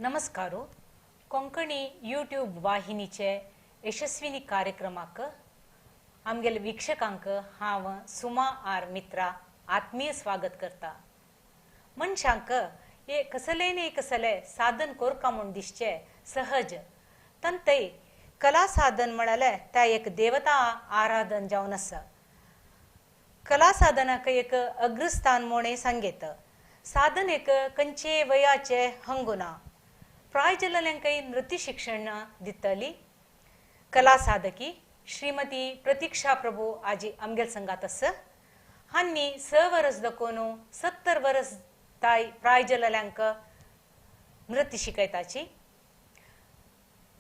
नमस्कार. कोंकणी यूट्यूब वाहिनीचे यशस्विनी कार्यक्रमाक आमगेले वीक्षकांक हांव सुमा आर मित्रा आत्मीय स्वागत करता. मनशांक हे कसले न्ही कसले साधन कोरका म्हूण दिसचे सहज तंतय कला साधन म्हळ्यार त्या एक देवता आराधन जावन आसा. कला साधनाक एक अग्रस्थान म्हूण सांगेत. साधन एक खंयचे वयाचे हंगुना प्राय जाल्ल्यांकय नृत्य शिक्षण दितली. कला साधकी श्रीमती प्रतीक्षा प्रभू आजी आमगेल संगात आसा. हांणी 6 वर्स दाखोवन 70 वर्स ताय प्राय जाल्ल्यांक नृत्य शिकयताची.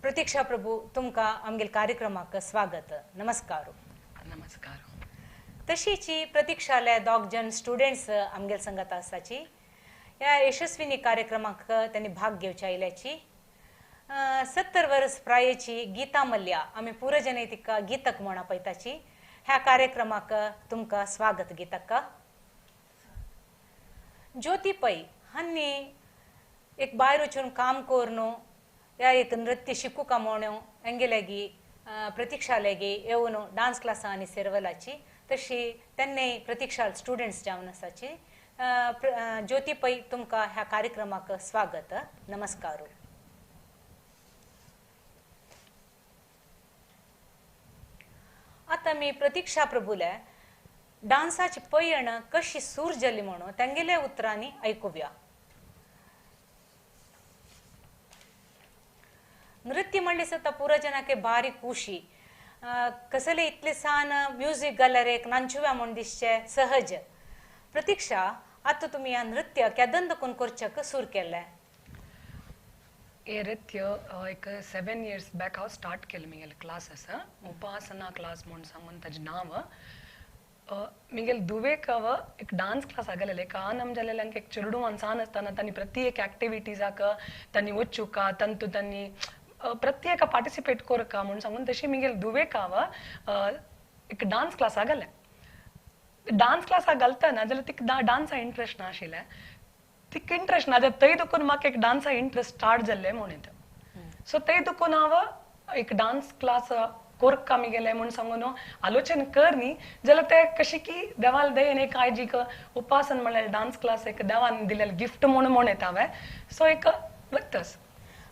प्रतीक्षा प्रभू, तुमकां आमगेल कार्यक्रमाक स्वागत. नमस्कार. नमस्कार. तशीची प्रतीक्षाले 2 जण स्टुडंट्स आमगेल संगात आसाची. ह्या यशस्विनी कार्यक्रमाक त्यांनी भाग घेवच्या आयल्याची. 70 वर्स प्रायेची गीता मल्ल्या आमी पुरजने तिका गीतक म्हण आपयताची. ह्या कार्यक्रमाक तुमकां स्वागत गीतक्का. ज्योती पै हांणी एक भायर वचून काम करून ह्या एक नृत्य शिकूका म्हणून हेंगेलेगी प्रतीक्षालेगी येवन डान्स क्लासांनी सेरवलाची. तशी तेन्नाय प्रतीक्षा स्टुडंट्स जावन आसाची. ज्योती पै, तुमकां ह्या कार्यक्रमाक स्वागत. नमस्कार. आतां मी प्रतीक्षा प्रभूले डान्साची पयण कशी सूर जाली म्हणून तेंगेल्या उतरांनी आयकुया. नृत्य म्हणल्यार सुद्दां पुरजनाक भारी खुशी. कसले इतले सान म्युजीक घाल्यार एक नाचुया म्हूण दिसचे सहज. प्रतीक्षा, आतां तुमी ह्या नृत्य केदन दकून करच्याक सूर केलें? हे नृत्य एक 7 इयर्स बॅक हांव स्टार्ट केलें. म्हगेलें क्लास आसा उपासना क्लास म्हूण सांगून ताजें नांव. म्हगेले धुवेक हांव एक डान्स क्लास आगलेलें. एक आनम जाल्ल्यांक एक चेडवान सान आसतना तांणी प्रत्येक एक्टिविटीजाक तांणी वचुका तांतू तांणी प्रत्येक पार्टिसिपेट करका म्हूण सांगून तशी म्हगेले धुवेक हांव एक डान्स क्लास आगलें. डान्स क्लासाक घालतना जाल्यार तिका डान्सा इंट्रस्ट नाशिल्लें. तिका इंट्रस्ट ना जाल्यार थंय दुखून म्हाका एक डान्सा इंट्रस्ट स्टार्ट जाल्लें म्हूण येता. सो थंय दुखून हांव एक डान्स क्लास कोरका गेले म्हूण सांगून आलोचन कर न्ही जाल्यार ते कशें की देवाल दयेन एक आयजीक उपासन म्हणल्यार डान्स क्लास एक देवान दिलेलें गिफ्ट म्हूण म्हूण येता हांवें. सो एक वतस.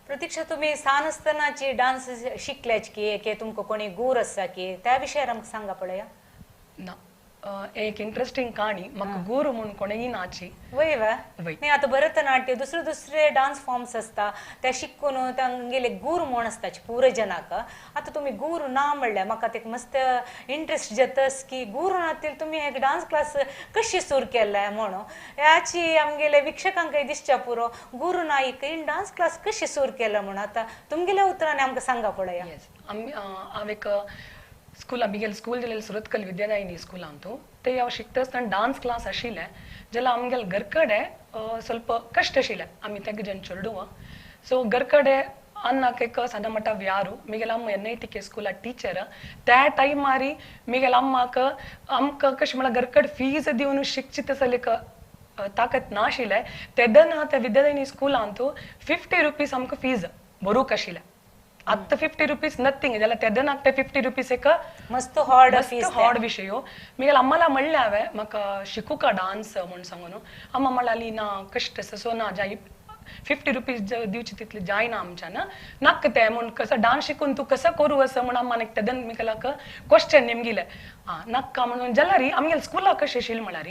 प्रतीक्षा, तुमी सान आसतनाची डान्स शिकल्याच की तुमकां कोणी गूर आसा की त्या विशयार आमकां सांगा पळया. ना, एक इंट्रस्टिंग कहाणी. म्हाका गुरू म्हूण कोणेय नाची. वय वा न्ही आतां भरतनाट्य दुसरे दुसरे डान्स फॉर्म्स आसता ते शिकून तांगेले गुरू म्हूण आसता पुरजनाक. आतां तुमी गुरू ना म्हणल्यार म्हाका ते मस्त इंट्रस्ट जातस की गुरू नातील तुमी एक डान्स क्लास कशी सूर केलाय म्हणून ह्याची आमगेले वीक्षकांकय दिसच्या पुरो गुरू ना एक डान्स क्लास कशी सूर केला म्हणून. आतां तुमगेल्या उतरांनी आमकां सांगा पळया. येस, आमी हांव एक स्कूल आमगेले स्कूल जालें सुरतकल विद्यादायिनी स्कुलांतू ते हांव शिकता आसतना डान्स क्लास आशिल्लें. जाल्यार आमगेले घर कडेन ಸ್ವಲ್ಪ कश्ट आशिल्लें. आमी तेग जण चेडवां. सो घर कडेन अन्नाक एक सादा मटा व्यारू. म्हगेले अम्मा NITK स्कुला टिचर. त्या टायमारी म्हगेले अम्माक आमकां कशें म्हळ्यार घर कडेन फीज दिवन शिकची तसले एक ताकत नाशिल्लें. तेदना त्या विद्यादायिनी स्कुलांतू 50 रुपीज आमकां फीज भरूंक आशिल्लें. आतां 50 रुपीज नथींग जाल्यार तेदनाक ते 50 रुपीज एक मस्त हॉड हॉड विशय. म्हगेले अम्माला म्हणलें हांवें म्हाका शिकूका डान्स म्हूण सांगून. अम्मा म्हणाली ना कश्ट आसा सो ना जाय 50 रुपीज दिवची तितले जायना आमच्यान नाका तें म्हूण कसो डान्स शिकून तूं कसो करूं असो म्हूण अम्मान एक तेदन म्हगेल्याक क्वेश्चन नेमगिलें. आं नाका म्हणून जाल्यार आमगेले स्कुलाक कशें आशिल्लें म्हळ्यार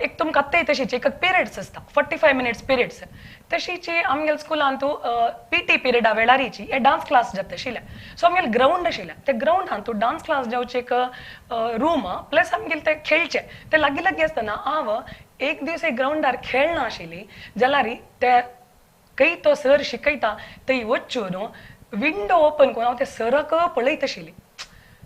एक तुमकां आत्ताय तशीच एक पिरियड्स आसता 45 मिनिट्स पिरियड्स. तशीची आमगेले स्कुलांतू PT पिरियडा वेळारीची हे डान्स क्लास जाता आशिल्लें. सो आमगेले ग्रावंड आशिल्लें. ते ग्रावंडांतू डान्स क्लास जावचे एक रूम प्लस आमगेले ते खेळचे ते लागीं लागीं आसतना हांव एक दीस एक ग्रावंडार खेळना आशिल्ली जाल्यार ते खंय तो सर शिकयता थंय वचून विंडो ओपन करून हांव ते सराक पळयत आशिल्ली.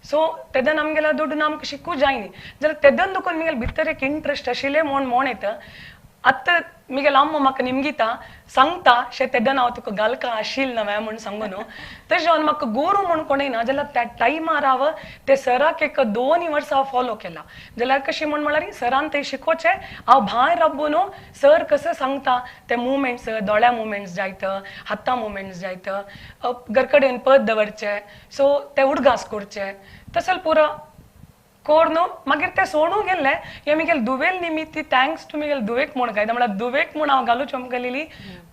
सो तेदन आमगेल्या दुडून आमकां शिकूं जायनी जाल्यार तेदन दुखून म्हगेले भितर एक इंट्रस्ट आशिल्लें म्हूण म्हण येता. आतां मिगेल अम्मा म्हाका निमगिता सांगता शे तेन्ना हांव तुका घालका आशिल नवें म्हूण सांगू न्हू. तशें जावन म्हाका गुरू म्हूण कोणूय ना जाल्यार त्या टायमार हांव ते सराक एक 2 वर्सां हांव फॉलो केला. जाल्यार कशें म्हूण म्हळ्यार सरान ते शिकोवचें हांव भायर राबून न्हू सर कसो सांगता ते मुवमेंट्स, दोळ्या मुवमेंट्स जायत, हाता मुवमेंट्स जायत, घर कडेन पद दवरचे, सो ते उडगास करचे, तसो पुरो कोर न्हू. मागीर ते सोडून गेल्ले हे मिगेल दुवेल निमित्त thanks to मिगेल दुवेक म्हूण काय म्हळ्यार दुवेक म्हूण हांव घालू चमकलेली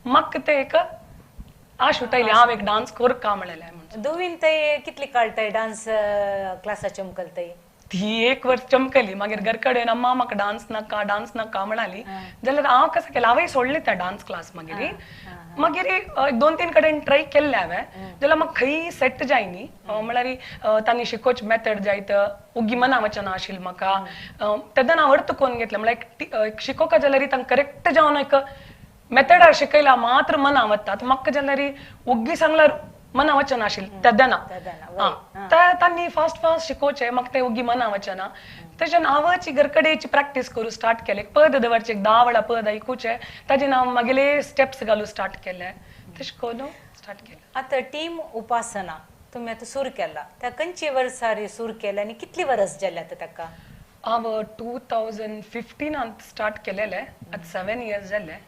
म्हाका ते एक आश उठयली हांव एक डान्स करका म्हणलें म्हूण. दुवीन ते कितली काळटाय डान्स क्लासा चमकलताय? ती 1 वर्स चमकली. मागीर घर कडेन अम्मा म्हाका डान्स नाका डान्स नाका म्हणाली. जाल्यार हांव कसं केलें हांवें सोडले त्या डान्स क्लास. मागीर मागीर 2-3 कडेन ट्राय केल्ले हांवें जाल्यार म्हाका खंय सेट जायनी. म्हळ्यार तांणी शिकोवचे मेथड जायत उगी मना वचना आशिल्लें म्हाका. तेन्ना हांव अर्थ कोन्न घेतलें म्हळ्यार एक शिकोवका जाल्यार तांकां करेक्ट जावन एक मेथडार शिकयला मात्र मना वता. आतां म्हाका जाल्यार उग्गी सांगल्यार मना वचना आशिल्लें तेन्ना. तांणी फास्ट फास्ट शिकोवचें म्हाका तें उग्गी मना वचना. तशें हांवच घर कडेन प्रॅक्टीस करूं स्टार्ट केलें. पद दवरचें 10 वेळा पद आयकुचें ताजें हांव मागेले स्टेप्स घालूं स्टार्ट केलें. तशें करून स्टार्ट केलें. आतां टीम उपासना तुमी आतां सुरू केला त्या खंयचे वर्सार सुरू केलें आनी कितली वर्स जाली आतां ताका? हांव 2015 स्टार्ट केलेलें. आतां 7 इयर्स जाले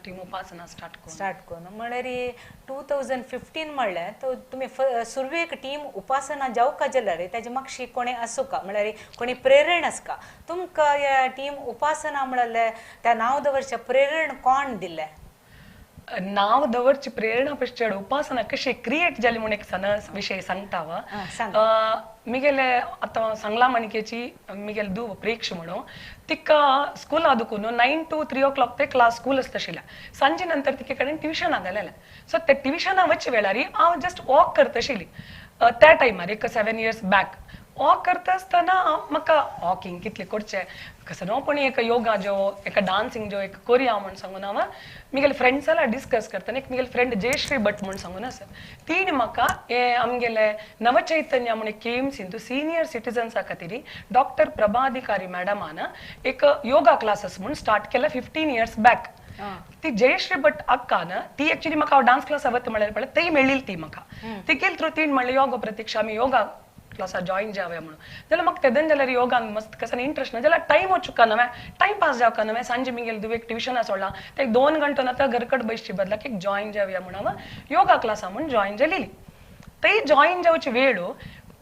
टीम उपासना स्टार्ट करून. म्हळ्यार 2015 म्हणल्यार तो तुमी सुरवेक टीम उपासना जावका जाल्यार ताजे मागशी कोणें आसूका म्हळ्यार कोणी प्रेरण आसका तुमकां ह्या टीम उपासना म्हणल्यार त्या नांव दवरचें प्रेरण कोण दिलें? नांव दवरची प्रेरणा पश्चात उपासना कशी क्रिएट जाली म्हूण एक विशय सांगता. मिगेले आतां सांगला म्हणकेची मिगेल धूव प्रेक्ष म्हणून तिका स्कुला दुखून 9 to 3 o'clock ते क्लास स्कूल आसता आशिल्लें. सांजे नंतर तिके कडेन ट्युशनाक घालेलें. सो ते ट्युशना वचचे वेळार हांव जस्ट वॉक करता आशिल्ली त्या टायमार एक 7 इयर्स बॅक. वॉक करता आसतना म्हाका वॉकिंग कितलें करचें कसो न्हू पण एक योगा जो एक डान्सिंग जो एक कोरया म्हूण सांगून हांव मिगेले फ्रेंड्स जाल्यार डिस्कस करतना एक मिगेले फ्रेंड जयश्री भट म्हूण सांगून आसा तिणें म्हाका हे आमगेले नवचैतन्य म्हूण एक केएमसीन सिनियर सिटिजन्सा खातीर डॉक्टर प्रभाधिकारी मॅडमान एक योगा क्लासीस म्हूण स्टार्ट केला 15 इयर्स बॅक. ती जयश्री भट अक्कान ती एक्चुअली म्हाका हांव डान्स क्लासा वता म्हणल्यार पळय थंय मेळिल्ली ती म्हाका. तिगेल थ्रू तिणें म्हणलें योगा प्रतीक्षा आमी योगा क्लासा जॉईन जावया म्हणून. जाल्यार म्हाका तेदन जाल्यार योगान मस्त कसो इंट्रस्ट ना जाल्यार टायम वचुका नवें टायम पास जावका नवें सांजे मिगेल दुवेक ट्युशना सोडला ते 2 घंटो ना घर कडेन बसचे बदलाक एक जॉईन जावया म्हणून हांव योगा क्लासा म्हूण जॉईन जालेली. थंय जॉईन जावचे वेळ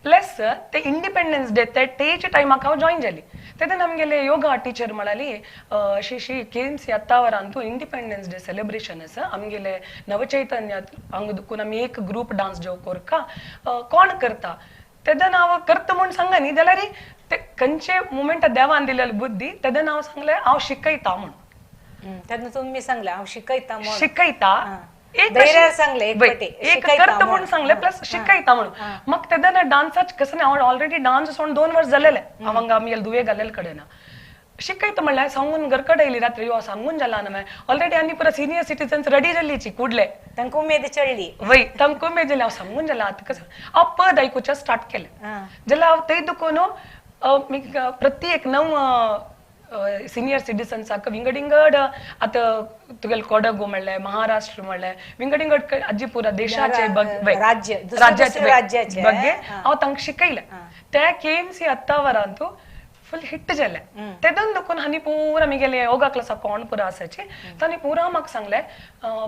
प्लस ते इंडिपेंडन्स डे ते तेच्या टायमाक हांव जॉईन जाली. तेन्ना आमगेले योगा टिचर म्हणाली अशी अशी केएमसी आत्तावरांतू इंडिपेंडन्स डे सेलिब्रेशन आसा आमगेले नवचैतन्य हांगा दुखून आमी एक ग्रूप डान्स जो कोरका कोण करता तेन्ना हांव करता म्हूण सांगा न्ही जाल्यार ते खंयचे मुमेंट देवान दिलेली बुद्धी तेन्ना हांव सांगलें हांव शिकयता म्हूण. तेन्ना तुमी सांगलें हांव शिकयता म्हूण. शिकयता एक करता म्हूण सांगलें प्लस शिकयता म्हणून. म्हाका तेन्ना डान्साच कसं हांव ऑलरेडी डान्स सोडून 2 वर्स जालेलें हांव हांगा आमगेले दुवे घालेले कडेन शिकयता म्हणल्यार सांगून घर कडेन येयली रात्री यो सांगून जाला न्हय ऑलरेडी आनी पुरा सिनियर सिटिजन्स रेडी जाल्लीची कुडले तांकां उमेद चडली वय तांकां उमेद जाली हांव सांगून जाला आतां कसं हांव पद आयकुचें स्टार्ट केलें. जाल्यार हांव थंय दुखून प्रत्येक नव सिनियर सिटिजन्साक विंगड विंगड आतां तुगेले कोडगू म्हणलें महाराष्ट्र म्हणलें विंगड विंगड आजी पुरा देशाचे राज्याचे बगे हांव तांकां शिकयलें. त्या केएमसी आत्तावरांतू फुल हिट जालें. तेदन दुखून हांणी पुरा मिगेले योगा क्लासा कोण पुरा आसाची तांणी पुरा म्हाका सांगलें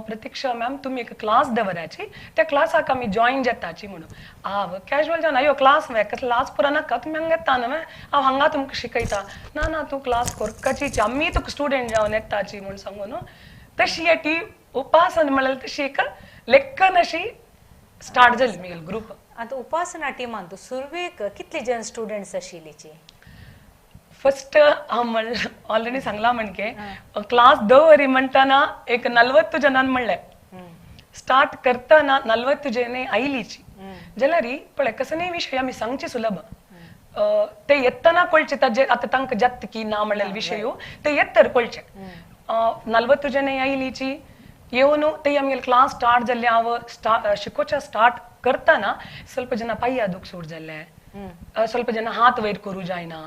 प्रतीक्षा मॅम तुमी एक क्लास दवराची त्या क्लासाक आमी जॉईन जाताची म्हणून. हांव कॅज्युअल जावन अयो क्लास वे क्लास पुरा नाका तुमी हांगा येता न्हय हांव हांगा तुमकां शिकयता ना ना तूं क्लास करकाची आमी तुका स्टुडंट जावन येताची म्हूण सांगून न्हू तशी ती उपासना म्हणल्यार तशी एक लेखन अशी स्टार्ट जाली मिगेले ग्रूप. आतां उपासना टिमान तूं सुरवेक कितले जण स्टुडंट्स आशिल्लीची? फस्ट हांव ऑलरेडी सांगला म्हणके क्लास दवरी म्हणटाना एक 40 जणांनी म्हणलें स्टार्ट करताना 40 जण आयलीची जाल्यार पळय कसले विशय आमी सांगचे सुलभ ते येतना कळचे ताजे आतां तांकां जात की ना म्हणलेले विशय ते येतर कळचे. 40 जण आयलीची येवन ते आमगेले क्लास स्टार्ट जाल्ले हांव शिकोवच्या स्टार्ट करताना ಸ್ವಲ್ಪ ಜನ ಪೈಯ ದುಃಖ ಸುಡ್ जाल्ले, ಸ್ವಲ್ಪ ಜನ हात वयर करूं जायना,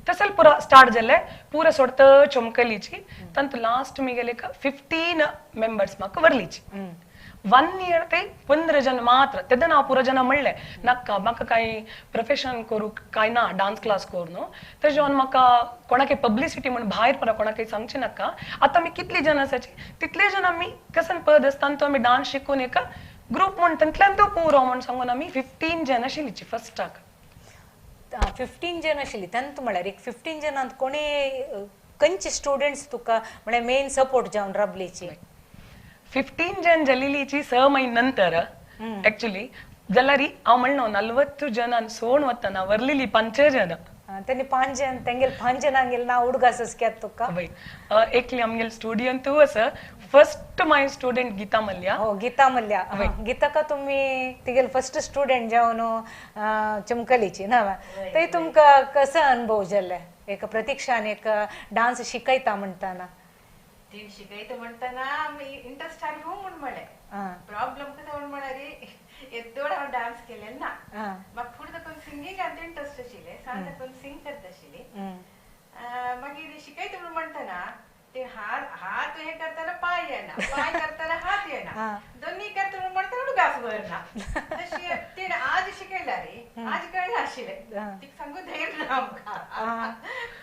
तसल पुरा स्टार्ट जाले पुरा सोडत चमकलीची ತಂತು ಲಾಸ್ಟ್ ಮಿಗೆಲೆಕ 15 ಮೆಂಬರ್ಸ್ ಮಾಕ ವರ್ಲಿಚಿ 1 ಇಯರ್ ते 15 ಜನ ಮಾತ್ರ ತೆದ ನಾ ಪೂರ ಜನ ಮಳ್ಳೆ ನಕ್ಕ ಮಕ್ಕ ಕಾಯಿ ಪ್ರೊಫೆಷನ್ ಕೊರು ಕಾಯಿ ನಾ ಡಾನ್ಸ್ ಕ್ಲಾಸ್ ಕೋರ್ನು ತಜೋನ್ ಮಕ್ಕ कोणाके पब्लिसिटी म्हण भायर परा कोणाके सांगचे नाका आता मी कितली जण आसाची तितले जण आमी कसन पद आसता तो आमी डान्स शिकून एका ग्रुप म्हण तंतल्यान तो पुरो म्हण सांगून आमी 15 जण आशिल्लीची फर्स्टाक 15 जण आशिल्ली तंत म्हळ्यार एक 15 जणांत कोणी कंचे स्टुडंट्स तुका म्हळ्यार मेन सपोर्ट जावन राबलीची 15 जण जलिलीची 6 महिने नंतर ऍक्च्युली जाल्यार हांव म्हणलो 40 जणां सोण वतना वरलेली 5 जण त्यांनी 5 जण तेंगेल 5 जणांगेल ना उडगासच केत तुका एकली आमगेल स्टुडियन तू असं first my student Gita Mallya. हो गीता मल्ल्या गीता का तुम्ही तिगेल फर्स्ट स्टुडंट जावन चमकलीची ना ते तुमका कसं अनुभव जाले एक प्रतीक्षान एक डान्स शिकयता म्हणताना तीन शिकयता म्हणताना इंट्रस्ट आनी हो म्हण म्हळें प्रॉब्लेम कसं म्हण म्हळ्यार येदोळ हांव डान्स केलें ना म्हाका फुडें तातूंत सिंगींगांत इंट्रस्ट आशिल्लें सान तातूंत सिंग करता आशिल्ली मागीर शिकयता म्हण म्हणटना ते हात हात हे करतना पाय येना पाय करतना हात येना दोन्ही करता म्हण म्हणटना उडगास भरना तशी तिणें आज शिकयला रे आज कळना आशिल्लें तिका सांगू धैर्य ना आमकां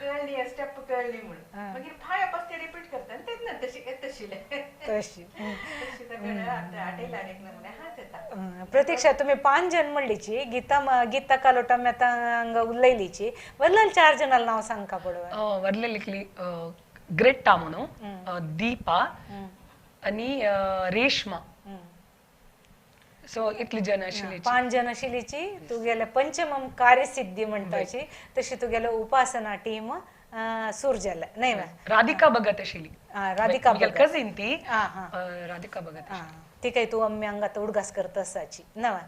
कळ्ळी स्टेप कळ्ळी म्हणून मागीर पांय वापस ते रिपीट करता आनी तेन्ना तशी येता आशिल्लें तशी तशी सगळें आटयला एक नमुने हात येता. प्रतीक्षा तुम्ही 5 जण म्हणलीची गीता गीता कालोटा मी आता हांगा उलयलीची वरलेल 4 जणांना नाव सांगका पडवा. वरलेली ग्रेटा म्हणून दीपा आणि रेशमा सो इतली जण आशिल्ली 5 जण आशिल्लीची तुगेले पंचमम कार्यसिद्धी म्हणटाची तशी तुगेले उपासना टीम सूर जाले नाही राधिका भगत आशिल्ली राधिका भगत कझीन ती राधिका भगत ती काय तू आम्ही अंगात उडगास करत आसाची ना.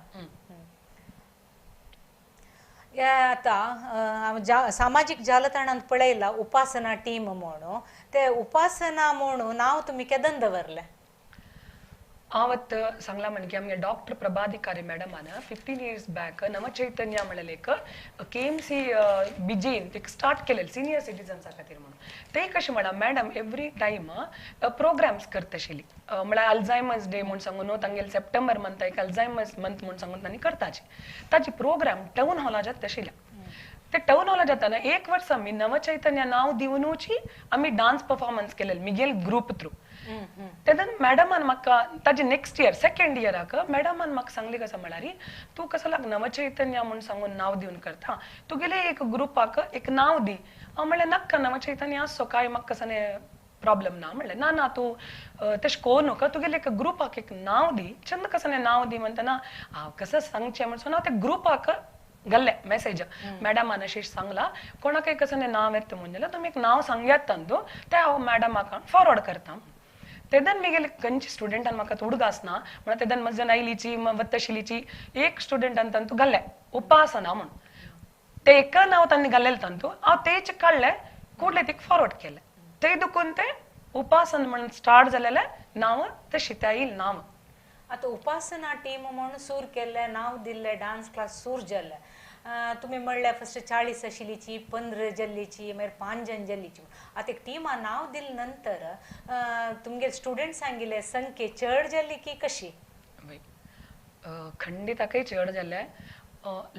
आता सामाजिक जालताणांत पळयला उपासना टीम म्हणून ते उपासना म्हणून नाव तुम्ही केदन दवरले? आवत सांगला म्हणजे आमगे डॉक्टर प्रभाधिकारी मॅडमान 15 इयर्स बॅक नवचैतन्य म्हणलें एक KMC बिजीन ते स्टार्ट केलें सिनियर सिटीजन्सा खातीर म्हणून ते कशें म्हणा मॅडम एवरी टायम प्रोग्राम्स करता आशिल्ली म्हळ्यार अल्झायमर्स डे म्हूण सांगून न्हू तांगेले सप्टेंबर मंथ एक अल्झायमर्स मंथ म्हूण सांगून तांणी करताची ताची प्रोग्राम टावन हॉला जाता आशिल्ल्या ते टावन हॉला जाताना एक वर्स आमी नवचैतन्य नांव दिवनूची आमी डान्स परफॉर्मन्स केलेले मिगेल ग्रुप थ्रू. तेन्ना मॅडमान म्हाका ताजे नेक्स्ट इयर सेकंड इयराक मॅडमान म्हाका सांगली कसं म्हळ्यार तूं कसो लाग नवचैतन्य म्हूण सांगून नांव दिवन करता तुगेले एक ग्रुपाक एक नांव दी. हांव म्हणलें नाका नवचैतन्य आसचो काय म्हाका कसो प्रॉब्लम ना म्हणलें ना ना तूं तशें करूं नाका तुगेले एक ग्रुपाक एक नांव दी चंद कसो नांव दी म्हणटना हांव कसं सांगचें म्हण हांव त्या ग्रुपाक घाल्लें मॅसेज मॅडमान अशें सांगला कोणाकय कसं नांव येता म्हूण जाल्यार तुमी एक नांव सांगयात तांतू तें हांव मॅडमाक फॉरवर्ड करता. तेदन मिगेले खंयचे स्टुडंटान म्हाका उडगास ना म्हणून तेदन मजन आयलीची वत्तशिलीची एक स्टुडंटान तांतू घाल्लें उपासना म्हूण ते एक नांव तांणी घाल्लेलें तांतू हांव तेच काडलें कुडले तिका फॉरवर्ड केलें ते दुखून ते उपासना म्हणून स्टार्ट जालेलें नांव तशें तें आयिल्लें नांव. आतां उपासना टीम म्हणून सूर केल्लें नांव दिल्लें डान्स क्लास सूर जाल्लें तुम्ही म्हणल्यार फर्स्ट 40 आशिल्लीची 15 जाल्लीची मागीर 5 जण जाल्लीची आतां एक टिमा नांव दिले नंतर तुमगे स्टुडंट्सांगेले संख्ये चड जाल्ली की कशी? खंडिताकय चड जाल्ले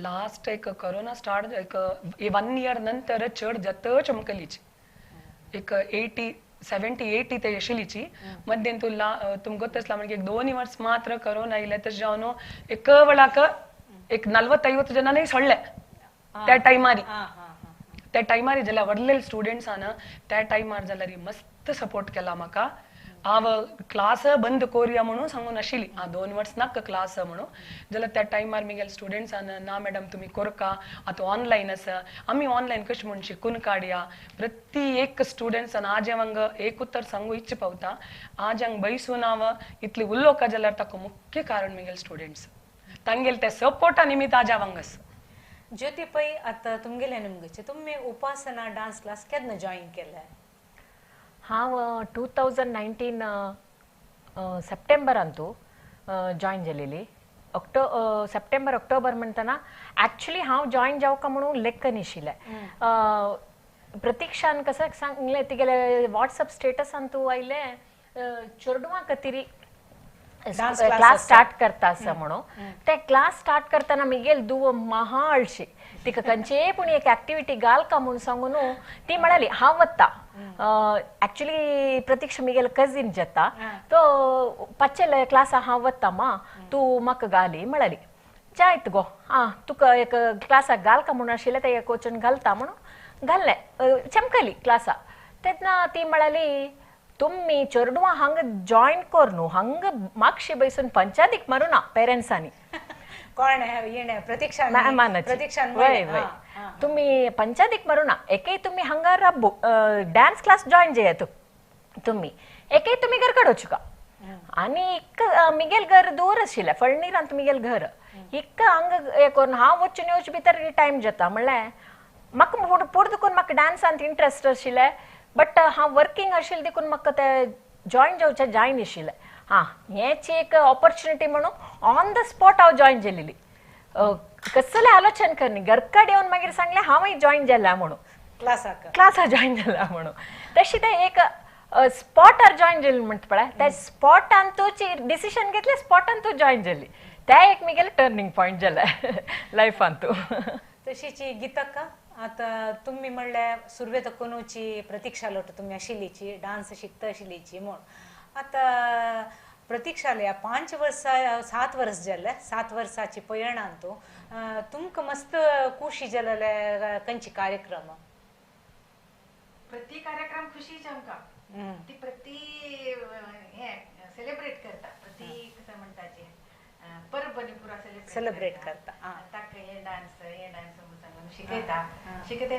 लास्ट एक कोरोना स्टार्ट एक 1 इयर नंतर चड जाता चमकलीची एक 80 70 80 ते आशिल्लीची मध्यें तूं तुमकां गोत्त आसला म्हणजे एक 2 वर्स मात्र कोरोना आयले तशें जावन एक वेळाक एक 40-50 जणांनी सोडले त्या टायमारी त्या टायमारी जाल्यार व्हडले स्टुडंट्सान त्या टायमार जाल्यार मस्त सपोर्ट केला म्हाका. हांव क्लास बंद कोरया म्हणून सांगून आशिल्ली 2 वर्स नाका क्लास म्हणून जाल्यार त्या टायमार मिगेले स्टुडंट्सान ना मॅडम तुमी कोरका आतां ऑनलायन आसा आमी ऑनलायन कशें म्हूण शिकून काडया. प्रति एक स्टुडंट्सान आज हांव एक उतर सांगू इच्छ पावता आज हांग बैसून हांव इतली उलोवका जाल्यार ताका मुख्य कारण मिगेले स्टुडंट्स तांगेले ते सपोर्टा निमित्त आज हांव आसा. ज्योती पै आतां तुमगेले निमगेचे तुमी उपासना डान्स क्लास केन्ना जॉईन केले? हांव 2019 सप्टेंबरांतू जॉईन जालेली. सप्टेंबर ऑक्टोबर म्हणटना ॲक्च्युली हांव जॉईन जावका म्हणून लेक्क नाशिल्लें. प्रतीक्षान कसं सांगले तिगेले व्हॉट्सअप स्टेटसान तूं आयले चेडवां खातीर क्लास स्टार्ट करता आसा म्हणून. ते क्लास स्टार्ट करतना मिगेल दुवो महा आळशी, तिका खंयचेय पूण एक एक्टिविटी घाल का म्हूण सांगून ती म्हणाली हांव वता. एक्चुअली प्रतीक्षा मिगेल कजीन जाता, तो पाचले क्लासा हांव वता मा तूं म्हाका घाली म्हणाली. जायत गो आं तुका एक क्लासाक घाल का म्हणून आशिल्लें ते कोचून घालता म्हणून घाल्लें चमकली क्लासा. तेन्ना ती म्हणाली तुमी चेडवां हांगा जॉयन कर न्हू, हांगा मागशी बैसून पंचायतीक मारूं ना पेरंट्सांनी. कोण येणे प्रतीक्षा प्रतीक्षा वय वय तुमी पंचायतीक मारूं ना, एकय तुमी हांगा राबू डान्स क्लास जॉयन जायात तुमी, एकय तुमी घर काडोचुका. आनी एक मिगेल घर दूर आशिल्लें फळणीरांत मिगेल घर, इक्क हांगा हें करून हांव वचून येवचे भितर टायम जाता. म्हणल्यार म्हाका पुरो देखून म्हाका डान्सांत इंट्रस्ट आशिल्लें, बट हांव वर्किंग आशिल्लें देखून म्हाका तें जॉयन जावचें जायन आशिल्लें. हां हेंच एक ऑपॉर्च्युनिटी म्हणून ऑन the spot हांव जॉयन जालेली, कसलें आलोचन करनी घरकडेन येवन मागीर सांगलें हांवूय जॉयन जालां म्हणून क्लासाक क्लासा जॉयन जाला म्हणून. तशें तें एक स्पॉटार जॉयन जाली म्हणटा पळय त्या स्पॉटान तूं डिसिशन घेतलें, स्पॉटान तूं जॉयन जाली, तें एक मिगेलें टर्निंग पॉयंट जालें लायफान तूं. तशीच गीतक्का आतां तुमी म्हणल्यार सुरवे तकूनची प्रतीक्षा लोट तुमी आशिल्लीची डान्स शिकता आशिल्लीची म्हूण. आतां प्रतीक्षाले 5 वर्सां 7 वर्स जाले, 7 वर्साची पयणान तूं तुमकां मस्त खुशी जालेले खंयची कार्यक्रम? प्रति कार्यक्रम खुशीच आमकां, ती प्रति हे सेलिब्रेट करता, प्रति कसं म्हणटाचे परबनी पुरा सेलिब्रेट करता. ताका हे डान्स हे डान्स म्हणून सांगून शिकयता, शिकयता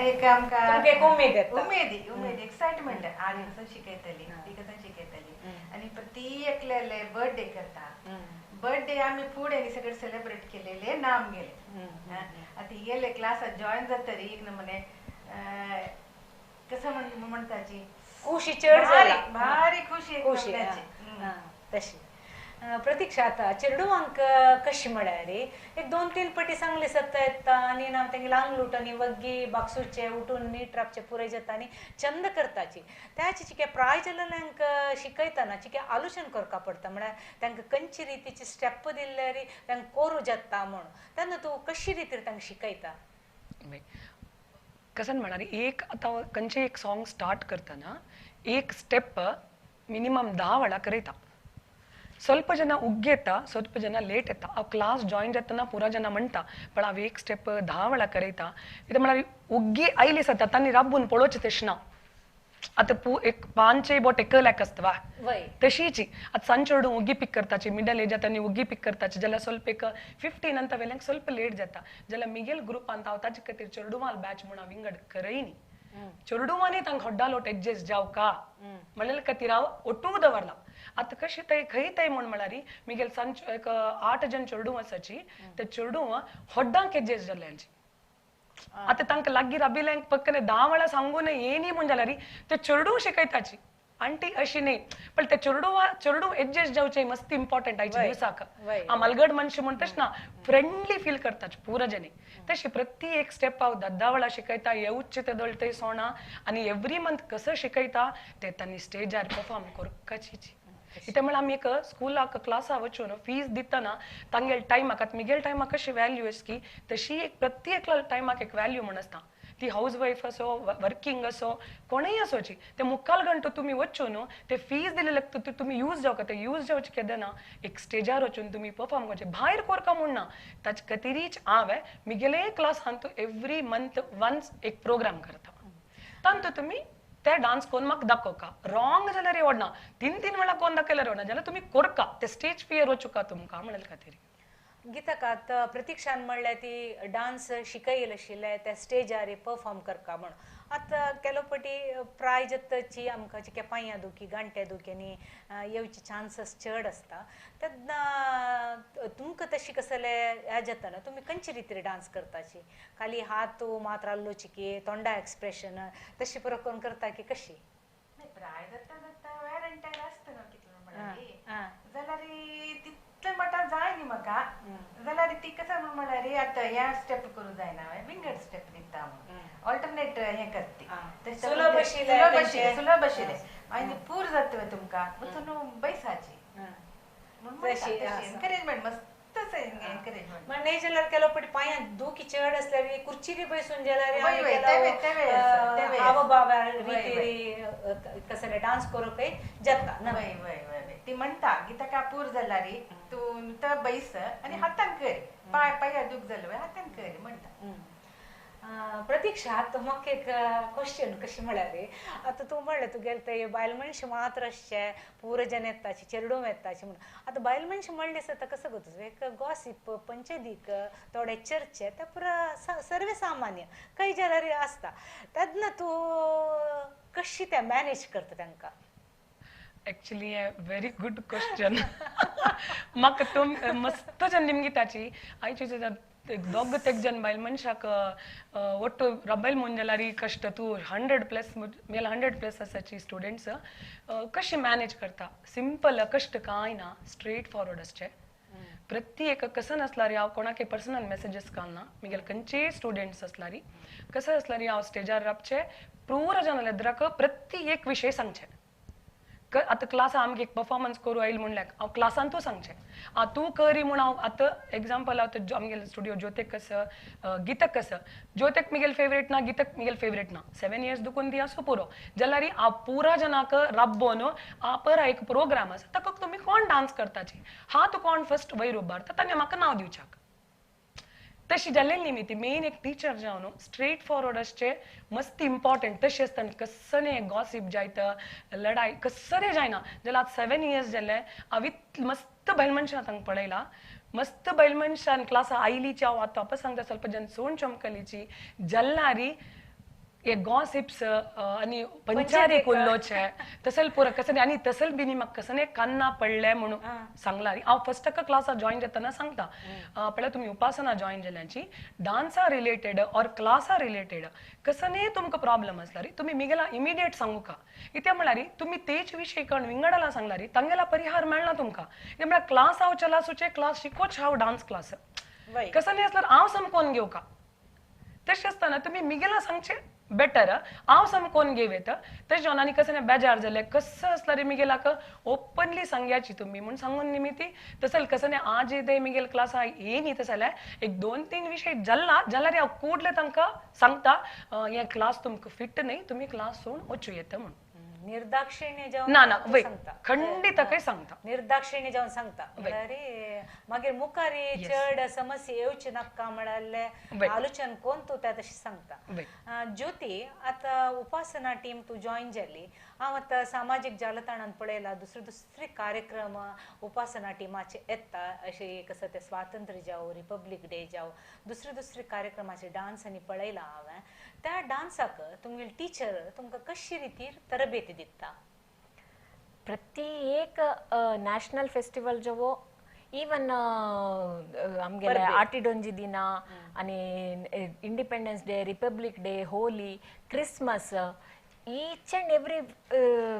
एक आमकां उमेद उमेदी उमेद एक्सायटमेंट आज कसं शिकयतली ती कसं शिकयतली. आनी प्रति एकल्याले बर्थडे करता, बर्थडे आमी फुडें सगळे सेलिब्रेट केलेले ना आमगेले. आतां गेले क्लासाक जॉयन जातरी एक नमुने कसं म्हणताची खुशी चड जाली, भारी खुशी खुशी तशी. प्रतीक्षा आतां चेडवांक कशी म्हळ्यार एक 2-3 पटी सांगली सत्ता येता आनी ना तेंगे लांगलूट आनी वग्गी बाक्सूचे उठून नीट राबचे पुराय जाता आनी चंद करताची. त्याची चिके प्राय जाल्ल्यांक शिकयतना चिके आलोचन करपा पडटा, म्हळ्यार तांकां खंयची रितीची स्टेप दिल्यार तांकां कोरू जाता म्हूण, तेन्ना तूं कशी रितीर तांकां शिकयता? कसं म्हळ्यार एक आतां खंयचें एक सॉंग स्टार्ट करतना एक स्टेप मिनिमम 10 वेळा करयता. ಸ್ವಲ್ಪ ಜನ ಉಗ್ಗೇತಾ ಸ್ವಲ್ಪ ಜನ ಲೇಟ್ ಎತ್ತ. ಆ ಕ್ಲಾಸ್ ಜಾಯಿನ್ जातना ಪೂರಾ ಜನ म्हणटा पण हांव एक स्टेप 10 वेळा करयता. कितें म्हळ्यार उग्गी आयली सता तांणी राबून पळोवचें तशें ना. आतां एक पांचय बोट एकल्याक आसता वा तशीची आतां सांज चेडूं उग्गी पीक करताची, मिडल एज आतां उग्गी पीक करताची जाल्यार ಸ್ವಲ್ಪ एक 15 अंत वेल्यांक ಸ್ವಲ್ಪ लेट जाता. जाल्यार मिगेल ग्रुपांत हांव ताजे खातीर चेडवां बॅच म्हूण हांव विंगड करयनी. चेडवांनी तांकां हड्डा लोट एडजस्ट जावका म्हणलेले खातीर हांव ओटू दवरला. आतां कशी थंय खंय थंय म्हूण म्हळ्यार मिगेल सांज एक 8 जण चेडूं आसाची ते चेडूं हड्डांक एडजस्ट जाल्ल्यांची. आतां तांकां लागीं राबिल्ल्यांक पक्कने 10 वेळा सांगून येनी म्हूण जाल्यार ते चेडूं शिकयताची आंटी अशी न्ही, पण ते चेडूं एडजस्ट जावचें मस्त इम्पॉर्टंट आयच्या दिवसाक. मलगड मनशी म्हणटच ना फ्रेंडली फील करताच पुरा जने. तशी प्रति एक स्टेप हांव 10 वेळा शिकयता, येवचे ते दळटय सोणा आनी एवरी मंथ कसं शिकयता ते तांणी स्टेजार परफॉर्म करपाची. इथे म्हळ्यार आमी एक स्कुलाक क्लासा वचून फीज दितना तांगेल टायमाक आतां मिगेल टायमाक कशी व्हॅल्यू आसकी तशी एक प्रत्येक टायमाक एक व्हॅल्यू म्हूण आसता. ती हावज वायफ असो वर्किंग असो कोणूय असोची ते मुखाल घंटो तुमी वचून ते फीज दिलेले तुमी यूज जावका ते यूज जावचे केन्ना एक स्टेजार वचून तुमी परफॉर्म करचे भायर कोरका म्हूण ना. ताचे खातीरीच हांवें मिगेले क्लासान तूं एवरी मंथ वन्स एक प्रोग्राम करता, तांतू तुमी ते डान्स कोण म्हाका दाखोवका रॉंग जाल्यार ओडना, 3-3 वेळा कोण दाखयल्यार ओडना, जाल्यार तुमी कोरका ते स्टेज फियर वचुका तुमकां म्हणले खातीर. गीतक्का आतां प्रतीक्षान म्हणल्यार ती डान्स शिकयल आशिल्लें त्या स्टेजार परफॉर्म करका म्हूण. आतां केलो पटी प्राय जातची आमकां चिके पांयां दुखी गांठ्या दुखी आनी येवचे चान्सीस चड आसता, तेन्ना तुमकां तशी कसले हें जातना तुमी खंयचे रितीर डान्स करताची? खाली हात मात्र आल्लो चिके तोंडा एक्सप्रेशन तशी पुरो करून करता की कशी? प्राय जाता जाता वेर एंड टेर आसता न्हू कितलो म्हळ्यार जाल्यार तितलें मटां जाय न्ही म्हाका, जाल्यार ती कसं म्हूण म्हळ्यार आतां ह्या स्टेप करूं जायना हांवें विंगड स्टेप दिता म्हूण. ऑल्टरनेट हें करती सुलभ आशिल्लें सुलभ आशिल्लें आनी पूर जाता तुमकां वचून बैसाची एनकरेजमेंट मस्त एनकरेजमेंट. नाही जाल्यार केलो पटी पांयांत दुखी चड आसल्यार कुर्ची बसून जाल्यार हावभावा रितीरी कसले डान्स करूंकय जाता. वय वय वय ती म्हणटा की ताका पूर जाला रे तूं तो बैस आनी हातान कर पांय पांया दूख जालो हातान कर म्हणटा. प्रतीक्षा आतां म्हाका एक क्वेश्चन कशें म्हळ्यार आतां तूं म्हणलें तुगेलें ते बायल मनशां मात्र आसचें पुरो जन येताची चेडूं येताची म्हणून आतां बायल मनशां म्हणलें आसता कसो गो तुजो एक गॉसीप पंचदीक थोडे चर्चे ते पुरा सर्वे सामान्य खंय जाल्यार आसता तेन्ना तूं कशी तें मॅनेज करता तांकां? Actually very good question. म्हाका तुम मस्त जन निमगिताची आयची दोग तेग जन बायल मनशाक ಒಟ್ಟು रबैल ಮುಂಜಲಾರಿ कष्ट तूं 100 प्लस मेल 100 प्लस आसाची स्टुडंट्स कशें मॅनेज करता? सिंपल कष्ट कांय ना, स्ट्रेट फॉरवर्ड आसचें. प्रति एक कसं आसल्यार हांव कोणाकय पर्सनल मेसेजीस घालना मिगेले खंयचेय स्टुडंट्स आसल्यार कसं आसल्यार हांव स्टेजार राबचें पूरा जनाले एदराक प्रति एक विशय सांगचें. आतां क्लासा आमगे एक परफॉर्मन्स करूं आयल म्हणल्यार हांव क्लासांतूय सांगचें आं तूं करी म्हूण हांव आतां एग्जाम्पल हांव आमगेले स्टुडियो ज्योतेक आसा गीतक आसा ज्योतेक मिगेल फेवरेट ना गीतक मिगेल फेवरेट ना 7 इयर्स दुखून ती आसूं पुरो जाल्यार हांव पुरा जनाक राबोवन हांव परा एक प्रोग्राम आसा ताका तुमी कोण डांस करताची हा तूं कोण फर्स्ट वयर उबारता ताणें म्हाका नांव दिवच्याक तशी जाल्लेली न्ही ती मेन एक टिचर जावन स्ट्रेट फॉरवर्ड आसचें मस्त इम्पॉर्टंट. तशें आसतना कसने गॉसीप जायत लढाई कसने जायना जाल्यार आतां 7 इयर्स जाले हांव इतलें मस्त बैल मनशां तांकां पळयला मस्त बैल मनशान क्लासा आयलीची हांव आतां वापस सांगता ಸ್ವಲ್ಪ जन सोण चमकलीची जल्लारी हे गॉसिप्स आनी पंचारी उलोवचें तसल पुरो कसने आनी तसल बी म्हाका कसने कान्ना पडले म्हणून सांगला. हांव फर्स्ट क्लासा जॉईन जातना सांगता पळय तुमी उपासना जॉईन जाल्यांची डान्सा रिलेटेड ऑर क्लासा रिलेटेड कसने तुमकां प्रॉब्लम आसल्यार तुमी मिगेला इमिडिएट सांगू का कित्याक म्हळ्यार तुमी तेच विशय कण विंगडाला सांगल्यार तांगेला परिहार मेळना तुमकां. कित्याक म्हळ्यार क्लास हांव चलासूचे क्लास शिकोच हांव डान्स क्लास कसने आसल्यार हांव समकोन घेवका तशें आसतना तुमी मिगेला सांगचें बेटर हांव समकोन घेव येता. तशें जावन आनी कसं बेजार जालें कसं आसल्यार मिगेलाक ओपनली सांगयाची तुमी म्हूण सांगून निमिती तसं कसं आज येते मिगेल क्लासा ये न्ही तशें जाल्यार एक 2-3 विशय जाल्ला जाल्यार हांव कुडले तांकां सांगता हे क्लास तुमकां फिट न्ही तुमी क्लास सोडून वचूं येता म्हूण. निर्दाक्षिण्य जावन ना ना वय खंडीत काय सांगता निर्दाक्षिण्य जावन सांगता म्हळ्यार मागीर मुखार चड समस्या येवची नाका म्हळ्यार आलोचन कोण तूं त्या तशें सांगता. ज्योती आतां उपासना टीम तूं जॉईन जाली हांव आतां सामाजीक जालताणान पळयला दुसरे दुसरे कार्यक्रम उपासना टिमाचे येता अशें कसं ते स्वातंत्र्य जावं रिपब्लीक डे जावं दुसरे दुसरे कार्यक्रमाचे डान्स आनी पळयला हांवें त्या डान्साक तुमगेली टिचर तुमकां कशी रितीर तरबेती दिता? प्रति एक नॅशनल फेस्टिवल जेवो इवन आमगेले आटिडोंजी दिना आनी Independence Day Republic Day Holi Christmas each and every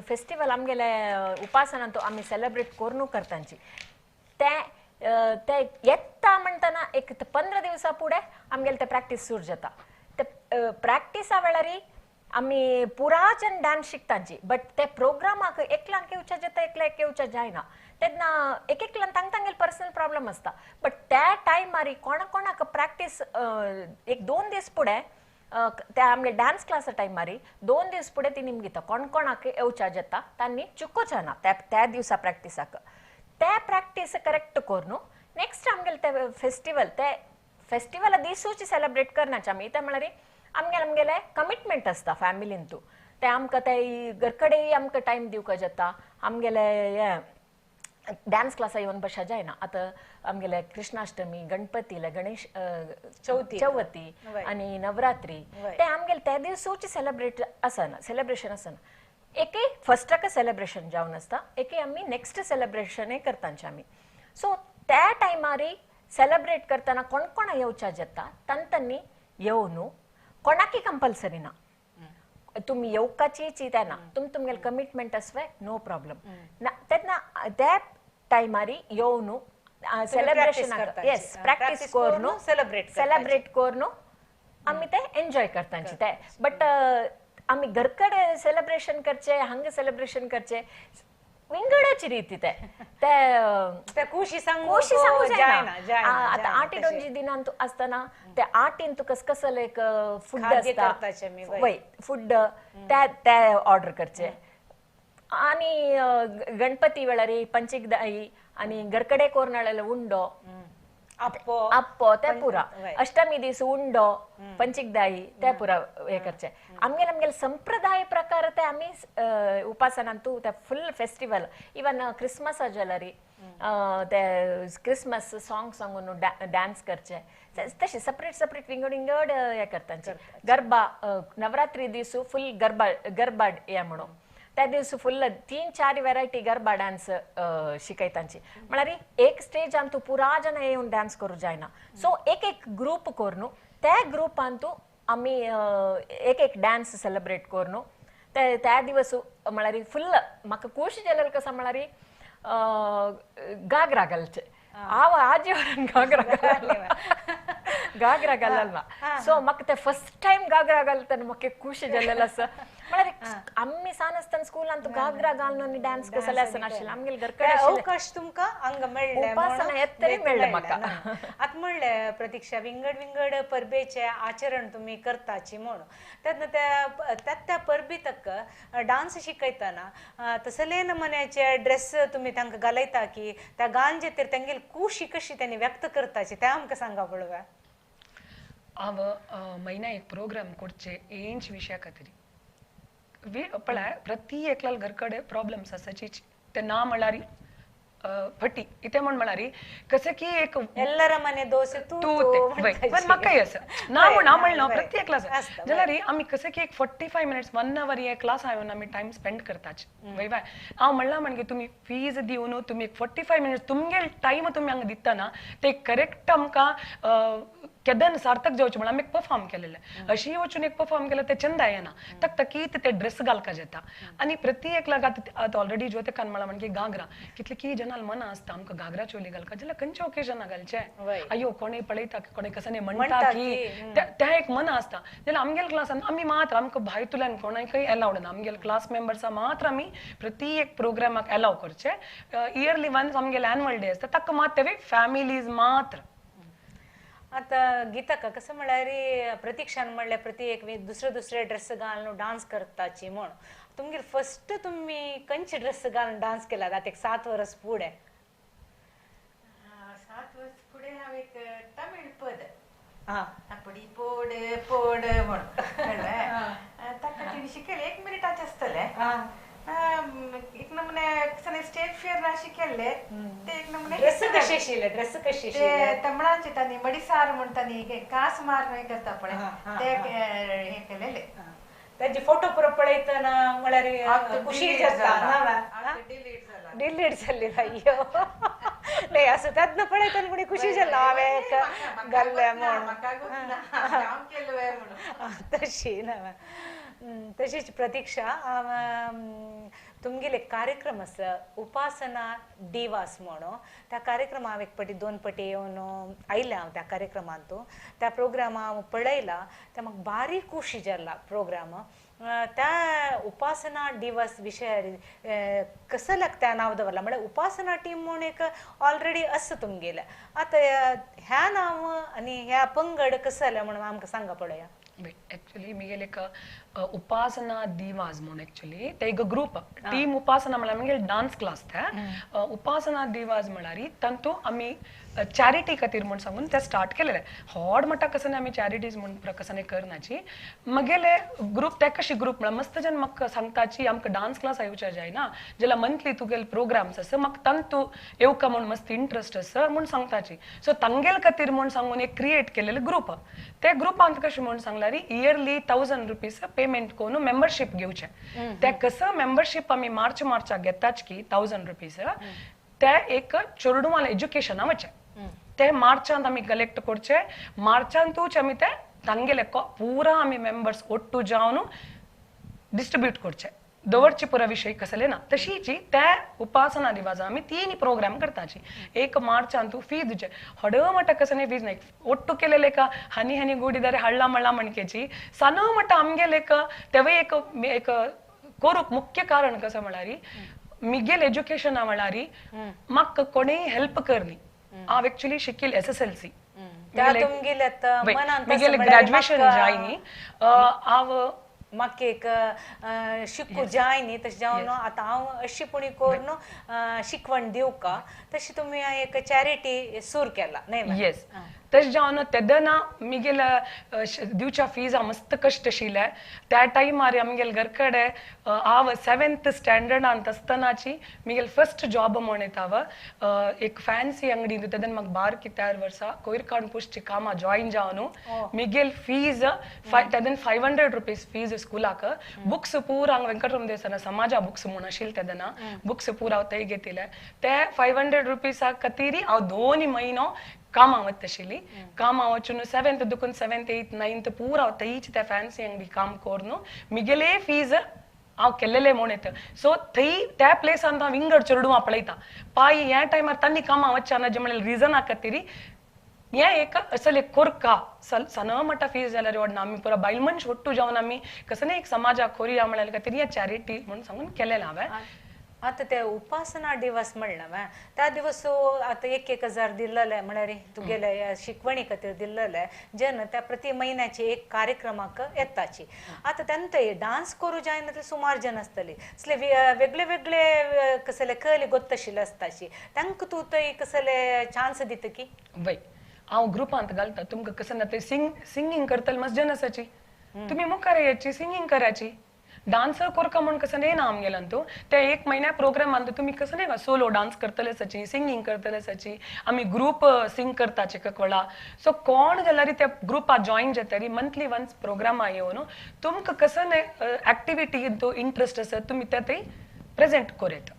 festival आमगेले उपासना आमी सेलिब्रेट करून करतांची ते ते येता म्हणटना एक 15 दिवसा फुडें आमगेले ते प्रॅक्टीस सुरू जाता. ते प्रॅक्टिसा वेळार आमी पुराजन डान्स शिकतांची बट ते प्रोग्रामाक एकल्यांक येवच्या जाता एकल्याक येवच्या जायना तेन्ना एक एकल्यान तांग तांगेले पर्सनल प्रॉब्लम आसता बट त्या टायमार कोणा कोणाक प्रॅक्टीस एक 2 दीस फुडें त्या आमगे डान्स क्लासा टायमार 2 दीस फुडें ती निमगिता कोण कोणाक येवच्या जाता तांणी चुकोच ना त्या त्या दिवसा प्रॅक्टिसाक ते प्रॅक्टीस करेक्ट करून नेक्स्ट आमगेले ते फेस्टिवल ते फेस्टिवला दिसूच सेलिब्रेट करनाचे आमी. ते म्हळ्यार आमगेले आमगेले कमिटमेंट आसता फॅमिलीन तूं ते आमकां ते घरकडेय आमकां टायम दिवपाक जाता आमगेले हे डान्स क्लासा येवन बशा जायना. आतां आमगेले कृष्णाष्टमी गणपतीला गणेश चवथी आनी नवरात्री ते आमगेले त्या दिवसूच सेलिब्रेट आसना सेलिब्रेशन आसना एके फर्स्टाक सेलिब्रेशन जावन आसता एके आमी नेक्स्ट सेलिब्रेशनय करतांचे आमी. सो त्या टायमार सेलिब्रेट करतना कोण कोणा येवच्या जाता तांतांनी येवन कोणाकी कंपल्सरी ना तुमी येवकाची तेन्ना तुम तुमगेले कमिटमेंट आसवे नो प्रॉब्लम ना तेन्ना त्या टायमार येवन सेलिब्रेशन येस प्रॅक्टीस करून सेलिब्रेट करून आमी ते एन्जॉय करतांची ते. बट आमी घरकडे सेलिब्रेशन करचे, हांगा सेलिब्रेशन करचे विंगडाची रीती ते ते खुशी सांगू जायना. आता आटी डोंजी दिनांतू असताना ते आटीन तू कस कसले एक फूड असता, वय फूड त्या त्या ऑर्डर करचे. आणि गणपती वेळारी पंचिकदाई आणि घरकडे कोरनाळेला उंडो अप्पो अप्पो ते पुरा, अष्टमी दिवस उंडो पंचिकदाई ते पुरा हे करचे. आमगेले आमगेले संप्रदाय प्रकार ते आमी उपासनांतू ते फुल फेस्टिवल. इवन क्रिसमस जाल्यार ते क्रिसमस सॉंग सांगून डान्स करचे, तशे सेपरेट सेपरेट विंगड विंगड हे करतांचे. गरबा नवरात्री दिवस फुल गरबा गरबा हे म्हणून त्या दिवस फुल 3-4 व्हेरायटी गरबा डान्स शिकयतांची. म्हळ्यार एक स्टेज आंतू पुरा जण येवन डान्स करू जायना, सो एक एक ग्रुप करून त्या ग्रुपांतू आमी एक एक डान्स सेलिब्रेट करून ते त्या दिवस म्हळ्यार फुल म्हाका खूश जालें. कसं म्हळ्यार घागरा घालचे, हांव आजी घागरा घालला घागरा घालला. सो म्हाका ते फर्स्ट टायम घागरा घालतना म्हाका खूश जालेलें आसा. म्हळ्यार आमी सान आसतना स्कुलांत घागरा घालून आनी डान्स कसले आसनाशिल्लें आमगेले घरकडे अवकाश तुमकां हांगा मेळ्ळें, उपासना येतरी मेळ्ळें म्हाका. आतां म्हणलें प्रतीक्षा, विंगड विंगड परबेचें आचरण तुमी करताची म्हणून तेन्ना त्या त्या परबे तक डान्स शिकयतना तसले नमुन्याचे ड्रेस तुमी तांकां घालयता की त्या गान जे तर तेंगेली खुशी कशी त्यांनी व्यक्त करताची ते आमकां सांगा पळोवया. हांव म्हयन्या एक प्रोग्राम करचे हेंच विशया खातीर. पळय प्रति एकल्याल घर कडेन प्रॉब्लम्स आसाचीच, ते ना म्हळ्यार फटी इतें म्हण म्हळ्यार कशें की एक ಎಲ್ಲರ ಮನೆ ದೋಸೆ तूं पण म्हाकाय आसा ना म्हण हांव म्हणना प्रति एकला आसा जाल्यार आमी कशें की एक 45 मिनट्स 1 our हे क्लास हांवें आमी टायम स्पेंड करताच. वय वय हांव म्हणलां म्हणजे तुमी फीज दिवन तुमी एक 45 मिनट्स तुमगेल टायम तुमी हांगा दितना ते करेक्ट आमकां केदन सार्थक जावचें म्हळ्यार आमी एक परफॉर्म केलेलें. अशी वचून एक परफॉर्म केलें तें चंद येना तकतकीत ते ड्रेस घालका जाता. आनी प्रति एकल्याक आतां ऑलरेडी ज्योतिकान म्हळां म्हणजे घागरा कितले की जनाल मना आसता आमकां घागरा चोली घालका जाल्यार खंयच्या ओकेजनाक घालचें, अयो कोणूय पळयता कोणूय कसं म्हणटा की त्या एक मना आसता. जाल्यार आमगेले क्लासान आमी मात्र आमकां भायतुल्यान कोणाकय एलावड ना, आमगेले क्लास मेंबर्सा मात्र आमी प्रति एक प्रोग्रामाक एलाव करचें. इयरली वन्स आमगेले एनुअल डे आसता ताका मात तेवी फॅमिलीज मात्र. आतां गीताका कसं म्हळ्यार प्रतीक्षान म्हणल्यार प्रति एक दुसरे दुसरे ड्रेस घालून डान्स करताची म्हण तुमगेर फर्स्ट तुमी खंयचे ड्रेस घालून डान्स केला आतां एक 7 वर्स फुडें? 7 वर्स फुडें हांव एक तमीळ पद அப்படி போடு போடு म्हणून कळ्ळें ताका तिणें शिकयलें. 1 मिनिटाचें आसतलें. एक नमुने स्टेज फियर ना शिकयल्ले ते एक नमुने ड्रेस कशें आशिल्लें? ड्रेस कशें ते तमिळांचे तांणी मडिसार म्हण तांणी कास मार हें करता पळय ते हें केलेले. तांचे फोटो पुरो पळयतना म्हळ्यार खुशी जाता. डिलीट जाल्ली अय्यो नाही असं त्यातनं पळयतना कोणी खुशी जाल्लो हांवें घाल्लें म्हूण तशी ना. तशीच प्रतीक्षा, तुमगेले कार्यक्रम आसा उपासना दिवास म्हणून त्या कार्यक्रमा हांव एक पटी 2 पटी येवन आयलें हांव त्या कार्यक्रमांतू त्या प्रोग्राम हांव पळयला त्या म्हाका बारीक खुशी जाला प्रोग्राम. त्या उपासना दिवस विशयार कसं लागता नांव दवरलां म्हळ्यार उपासना टीम म्हूण एक ऑलरेडी आसा तुमगेलें, आतां ह्या नांव आनी ह्या पंगड कसं जालें म्हणून आमकां सांगा पळोवया. एक्चुअली मिगेल एक उपासना दिवास म्हणून एक्चुअली ते एक ग्रुप टीम उपासना म्हळ्यार आमगेले डान्स क्लास ते उपासना दिवास म्हळ्यार तांतू आमी चॅरिटी खातीर म्हूण सांगून ते स्टार्ट केलेले. व्हड म्हणटा कसं आमी चॅरिटीज म्हूण कसं करनाची मगेले ग्रुप ते कशी ग्रुप म्हळ्यार मस्त जन म्हाका सांगताची आमकां डान्स क्लास येवचे जायना जाल्यार मंथली तुगेले प्रोग्राम्स आसा म्हाका तांतू येवका म्हूण मस्त इंट्रस्ट आसा म्हूण सांगताची. सो तांगेले खातीर म्हूण सांगून एक क्रिएट केलेले ग्रुप. ते ग्रुपांत कशें म्हूण सांगल्यार इयरली 1000 रुपीज पेमेंट करून मेंबरशीप घेवचें. ते कसं मेंबरशीप आमी मार्च मार्चाक घेताच की 1000 रुपीज ते एक चेडवान एज्युकेशना वचें ते मार्चांत आमी कलेक्ट करचे. मार्चांतूच आमी ते तांगेले पुरा आमी मेंबर्स ಒಟ್ಟು जावन डिस्ट्रिब्यूट करचे. दवरची पुरा विशय कसले ना तशीची त्या उपासना दिवसा आमी तीन प्रोग्राम करताची. 1 मार्चान तूं फीज दिवचे हड मट कसने फीज नाही ಒಟ್ಟು केलेले का हनी हनी गूडिदारे हಳ್ಳ मಳ್ಳ मणकेची सण मट आमगेले तेवय एक एक कोरूक मुख्य कारण कसं म्हळ्यार मिगेल एज्युकेशन म्हळ्यार म्हाका कोणेय हेल्प करनी. हांव एक्चुअली शिकील SSLC मिगेल ग्रॅज्युएशन जाय न्ही हांव म्हाका एक शिकू जाय न्ही तशें जावन आतां हांव अशी पुणी करून शिकवण दिवका तशी तुमी एक चॅरिटी सुरू केला न्ही? येस, तशें जावन तेदना मिगेल दिवच्या फीजा मस्त कश्ट आशिल्ले. त्या टायमार आमगेल घर कडेन हांव 7th स्टँडर्डांत आसतनाची मिगेल फर्स्ट जॉब म्हण येता हांव एक फॅन्सी अंगडी तेदन म्हाका बारकी 4 वर्सां कोयर काडून पुसची कामां जॉयन जावन मिगेल फीज तेदन 500 रुपीज फीज स्कुलाक. बुक्स पूरा हांगा वेंकटरमण देवस्थान समाजा बुक्स म्हूण आशिल्ले तेदना बुक्स पूरा हांव थंय घेतिल्ले. ते 500 रुपीसा खातीर हांव 2 म्हयनो कामां वता आशिल्ली. कामां वचून 7th दुखून 7th 8th 9th पूरा हांव थंयच त्या फॅन्सी अंगडी काम करून मिगेले फीज हांव केल्लेले म्हूण येता. सो थंय त्या प्लेसान हांव विंगड चेडवां पळयता पाय ह्या टायमार तांणी कामां वचना ना जे म्हणल्यार रिजना खातीर हें एक असले कोरका सन मटा फीज जाल्यार व्हडना आमी पुरा बायल मनश ಒಟ್ಟು जावन आमी कसने एक समाजाक कोरिया म्हणल्यार खातीर हें चॅरिटी म्हणून सांगून केलेलें हांवें. आतां ते उपासना दिवस म्हणला त्या दिवस आतां 1-1 हजार दिल्लेले म्हळ्यार तुगेले शिकवणी खातीर दिल्लेले जन त्या प्रति म्हयन्याचे एक कार्यक्रमाक येताची. आतां तांकां डांस करूं जायना ते सुमार जन आसतली असले वेगळे वेगळे कसले कले गोत्त आशिल्ले आसताची तांकां तूं थंय कसले चान्स दिता की? वय हांव ग्रुपांत घालता तुमकां कसं ना ते सिंगींग करतले मस्त जन आसाची तुमी मुखार याची सिंगींग कराची. डान्स कोरका म्हूण कसं येना आमगेल्यान तूं ते 1 म्हयन्या प्रोग्रामान तुमी कसं नाही सोलो डान्स करतले आसाची सिंगींग करतले आसाची आमी ग्रुप सिंग करताचे वेळा. सो कोण जाल्यार त्या ग्रुपाक जॉयन जातरी मंथली वन्स प्रोग्रामा येवन तुमकां कसं एक्टिविटी तो इंट्रस्ट आसा तुमी त्या थंय प्रेजेंट करूं येता.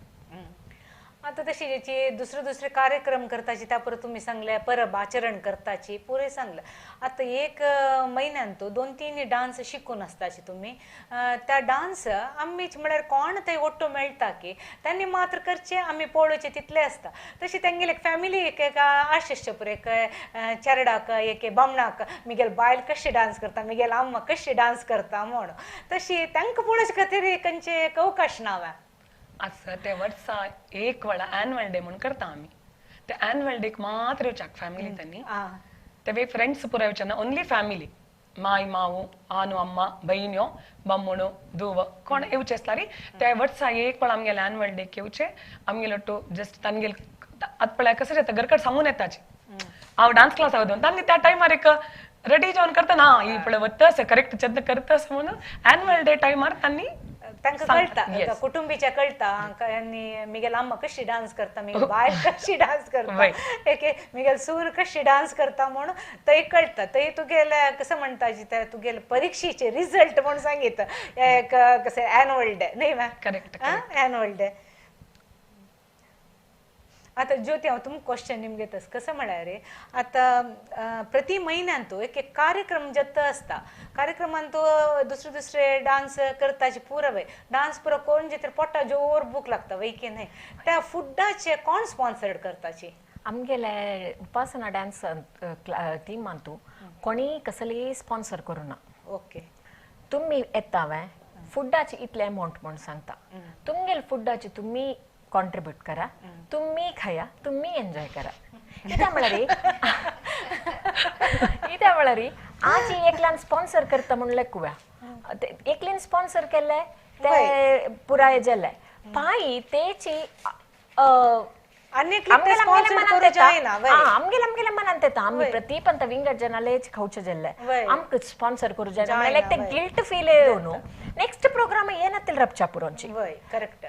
आतां तशी जेची दुसरे दुसरे कार्यक्रम करताची त्या परत तुमी सांगले परब आचरण करताची पुरे सांगले. आतां 1 म्हयन्यान 2-3 डान्स शिकून आसताची तुमी त्या डान्स आमीच म्हळ्यार कोण थंय ಒಟ್ಟು मेळटा की तांणी मात्र करचे आमी पळोवचे तितले आसता. तशी तेंगेले फॅमिली एक एक आशिश्य पुरो एक चेरडाक एक बामणाक मिगेल बायल कशी डान्स करता मिगेल अम्मा कशी डान्स करता म्हूण तशी तांकां पळोवचे खातीर खंयचे एक अवकाश ना. आसा ते वर्सा 1 वेळा एन्युअल डे म्हूण करता आमी. ते एन्युअल डेक मात्र येवच्याक फॅमिली तांणी ते फ्रेंड्स पुरा येवचे ना ओन्ली फॅमिली माय मावू आनु अम्मा भयण्यो बम्मणो दुव कोण येवचे आसल्यार ते वर्सा 1 वेळा आमगेले एन्युअल डेक येवचे आमगेले टू जस्ट तांगेले आतां पळय कसं जाता घरकड सांगून येताची हांव डान्स क्लास हांव तांणी त्या टायमार एक रेडी जावन करता ना ही पळय वता असं करेक्ट चंद करता असं म्हणून एन्युअल डे टायमार तांणी तांकां कळटा कुटुंबीच्या कळटा आनी मिगेल अम्मा कशी डान्स करता मिगेल बायल कशी डान्स करता एक मिगेल सूर कशी डान्स करता म्हणून थंय कळटा. थंय तुगेले कसं म्हणटा ते तुगेले परिक्षेचे रिजल्ट म्हणून सांगित एक कसं एन्युअल डे न्ही मॅम? Correct annual day. आतां ज्योती हांव तुमकां क्वेश्चन निमगे तस कसं म्हळ्यार आतां प्रति म्हयन्यान तूं एक एक कार्यक्रम जाता आसता कार्यक्रमान तूं दुसरे दुसरे डान्स करताची पुरो वय डान्स पुरो करून जे पोटा जोर भूक लागता वय की न्हय त्या फुडाचे कोण स्पॉन्सर्ड करताची? आमगेले उपासना डान्स टीमान तूं कोणी कसली स्पॉन्सर करूना. ओके तुमी येता वे फुडाचे इतले अमावंट म्हूण सांगता तुमगेले फुडाचे तुमी कॉन्ट्रिब्यूट करा तुम्ही खाया तुम्ही एन्जॉय करा. कित्याक म्हळ्यार आजी एकल्यान स्पॉन्सर करता म्हूण लेखुया एकल्यान स्पॉन्सर केले ते पुराय जाले पाई तेची आमगेले आमगेले मनांत येता आमी प्रतीप विंगड जनालेच खावचे जाल्ले आमकां स्पॉन्सर करूं जायना म्हणल्यार ते गिल्ट फील येवन नेक्स्ट प्रोग्राम येनातील रपच्या पुरोंची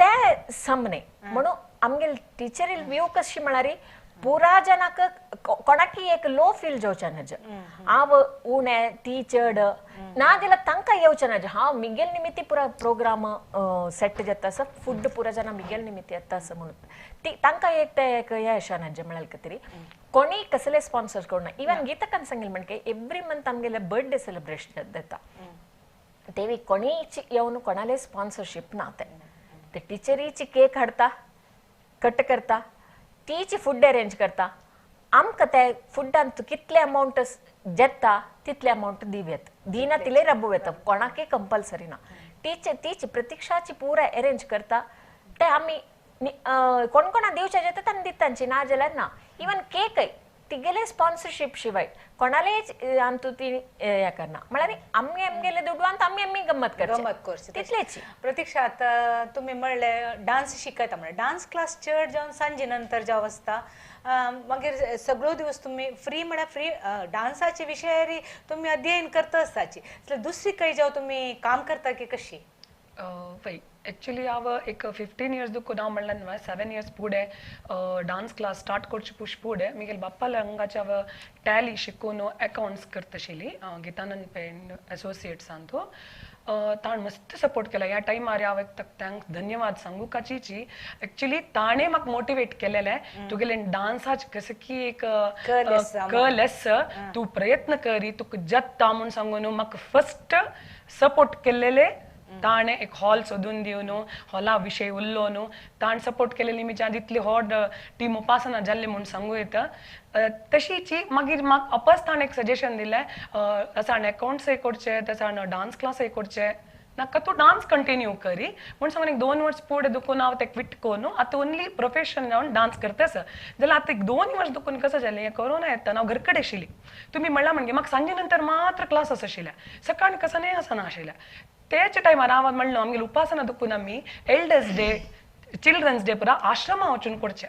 ते समने म्हणून आमगेले टिचरील व्यू कशी म्हळ्यार पुरा जनाक कोणाकी एक लो फील जावचे नज हांव उणें ती चड ना जाल्यार तांकां येवचें नज हांव मिगेल निमित्ती पुरा प्रोग्राम सेट जाता आसा फूड पुरा जाणां मिगेल निमित्ती येता आसा म्हणून ती तांकां एक ते एक हें अशें नज म्हळ्यार खातीर कोणी कसले स्पॉन्सर करूना. इवन गीतकान सांगिल्लें म्हणके एवरी मंथ आमगेले बर्थडे सेलिब्रेशन जाता तेवी कोणीच येवन कोणाले स्पॉन्सरशीप ना. ते ते टिचरीची केक हाडटा, कट करता, तीच फूड अरेंज करता. आमकां ते फुडान कितले अमावंट जेता तितले अमावंट दिवयेत, दिना तिले रबू येता, कोणाकय कंपल्सरी ना. टीचर तीच प्रतीक्षाची पुरा अरेंज करता. ते आमी कोण कोणा दिवचे जेता तांणी दितांची, ना जाल्यार ना. इवन केकय तिगेले स्पॉन्सरशीप शिवाय कोणालेच आमतू ती हे करना. म्हळ्यार आमी आमगेले दुडवांत आमी आमी गम्मत करची, गम्मत करची तितलेची. प्रतीक्षा, आतां तुमी म्हणलें डान्स शिकयता, म्हणल्यार डान्स क्लास चड जावन सांजे नंतर जावं आसता, मागीर सगळो दिवस तुमी फ्री, म्हळ्यार फ्री डान्साचे विशयारी तुमी अध्ययन करता आसताची, जाल्यार दुसरी खंय जावं तुमी काम करता की कशी? पळय एक्चुली हांव एक 15 इयर्स दुखून हांव म्हणल्यार न्हय 7 इयर्स फुडें डान्स क्लास स्टार्ट करचे पुश फुडें म्हगेले बाप्पाले हांगाचे हांव टॅली शिकून अकावंट्स करता आशिल्ली गीतानंद पेन एसोसिएट्सान. तो ताणें मस्त सपोर्ट केला ह्या टायमार. हांव एक तांकां धन्यवाद सांगू काचीची. एक्चुली ताणें म्हाका मोटिवेट केलेलें, तुगेले डान्साचे कसं की एक कल आसा, तूं प्रयत्न करी, तुका जत्ता म्हूण सांगून म्हाका फस्ट सपोर्ट केलेले ताणें. एक हॉल सोदून दिवन हॉला विशय उल्लो न्हू, ताणें सपोर्ट केलेली मिच्या तितली व्हड टीम उपासना जाल्ली म्हूण सांगू येता. तशीची मागीर म्हाका अपस ताणें एक सजेशन दिलें, तसाण अकावंट्सय करचें, तसाण डान्स क्लासय करचें, नाका तूं डान्स कंटिन्यू करी म्हूण सांगून एक 2 वर्स फुडें दुखून हांव तें क्विट करून आतां ओन्ली प्रोफेशन जावन डान्स करता आसा. जाल्यार आतां एक 2 वर्स दुखून कसं जालें, हें कोरोना येतना हांव घर कडेन आशिल्ली. तुमी म्हणलां म्हणजे म्हाका सांजे नंतर मात्र क्लास आसा आशिल्ल्या, सकाळी कसं न्हय आसना आशिल्ल्या. तेच्या टायमार हांव म्हणलो आमगेले उपासना दुखून आमी एल्डर्स डे, चिल्ड्रन्स डे पुरा आश्रमा वचून करचें.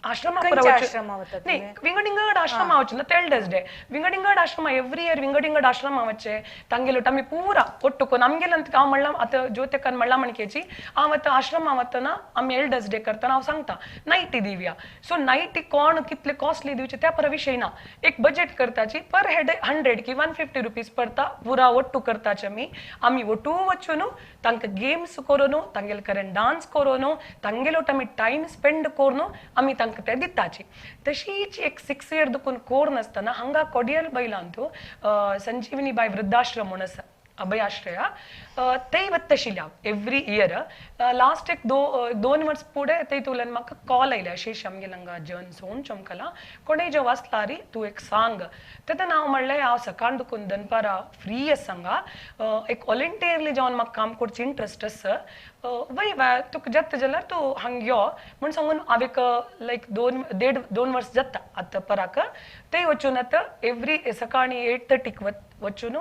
आश्रमा न्ही, विंगड विंगड आश्रमा वचून एल्डर्स डे विंगड विंगड आश्रमा एवरी इयर विंगड विंगड आश्रमा वचचे तांगेले आमी पुरा ಒಟ್ಟು आमगेले हांव म्हणलां आतां ज्योतिकान म्हणलां म्हणकेची हांव आतां आश्रमा वतना आमी एल्डर्स डे करतना हांव सांगता नायटी दिवया. सो नायटी कोण कितले कॉस्टली दिवचे त्या पर विशय ना, एक बजेट करताची पर हेड 100 की 150 रुपीज पडता पुरा ಒಟ್ಟು करताचे आमी. आमी ಒಟ್ಟು वचून तांकां गेम्स करून तांगेले कडेन डान्स करून तांगेले आमी टायम स्पेंड करून आमी तांकां ते दिताची. तशीच एक 6 इयर दुखून कोर नासतना हांगा कोडियल बैलांतू संजीवनी बाय वृद्धाश्रम म्हूण आसा, अभयाश्रया, थंय वता आशिल्लें हांव एवरी इयर. लास्ट एक 2 वर्स फुडें थंय म्हाका कॉल आयले, अशें आमगेले हांगा जन सोन चमकला कोणूय जो वाचला री तूं एक सांग. तेन्ना हांव म्हणलें हांव सकाळ दुखून दनपारां फ्री आसा हांगा, एक वॉलंटियरली जावन म्हाका काम करची इंट्रस्ट आसा, वय तुका जाता जाल्यार तूं हांगा यो म्हूण सांगून हांव एक लायक 2-1.5 वर्स जाता आतां पराक थंय वचून आतां एवरी सकाळी 8:30 वचून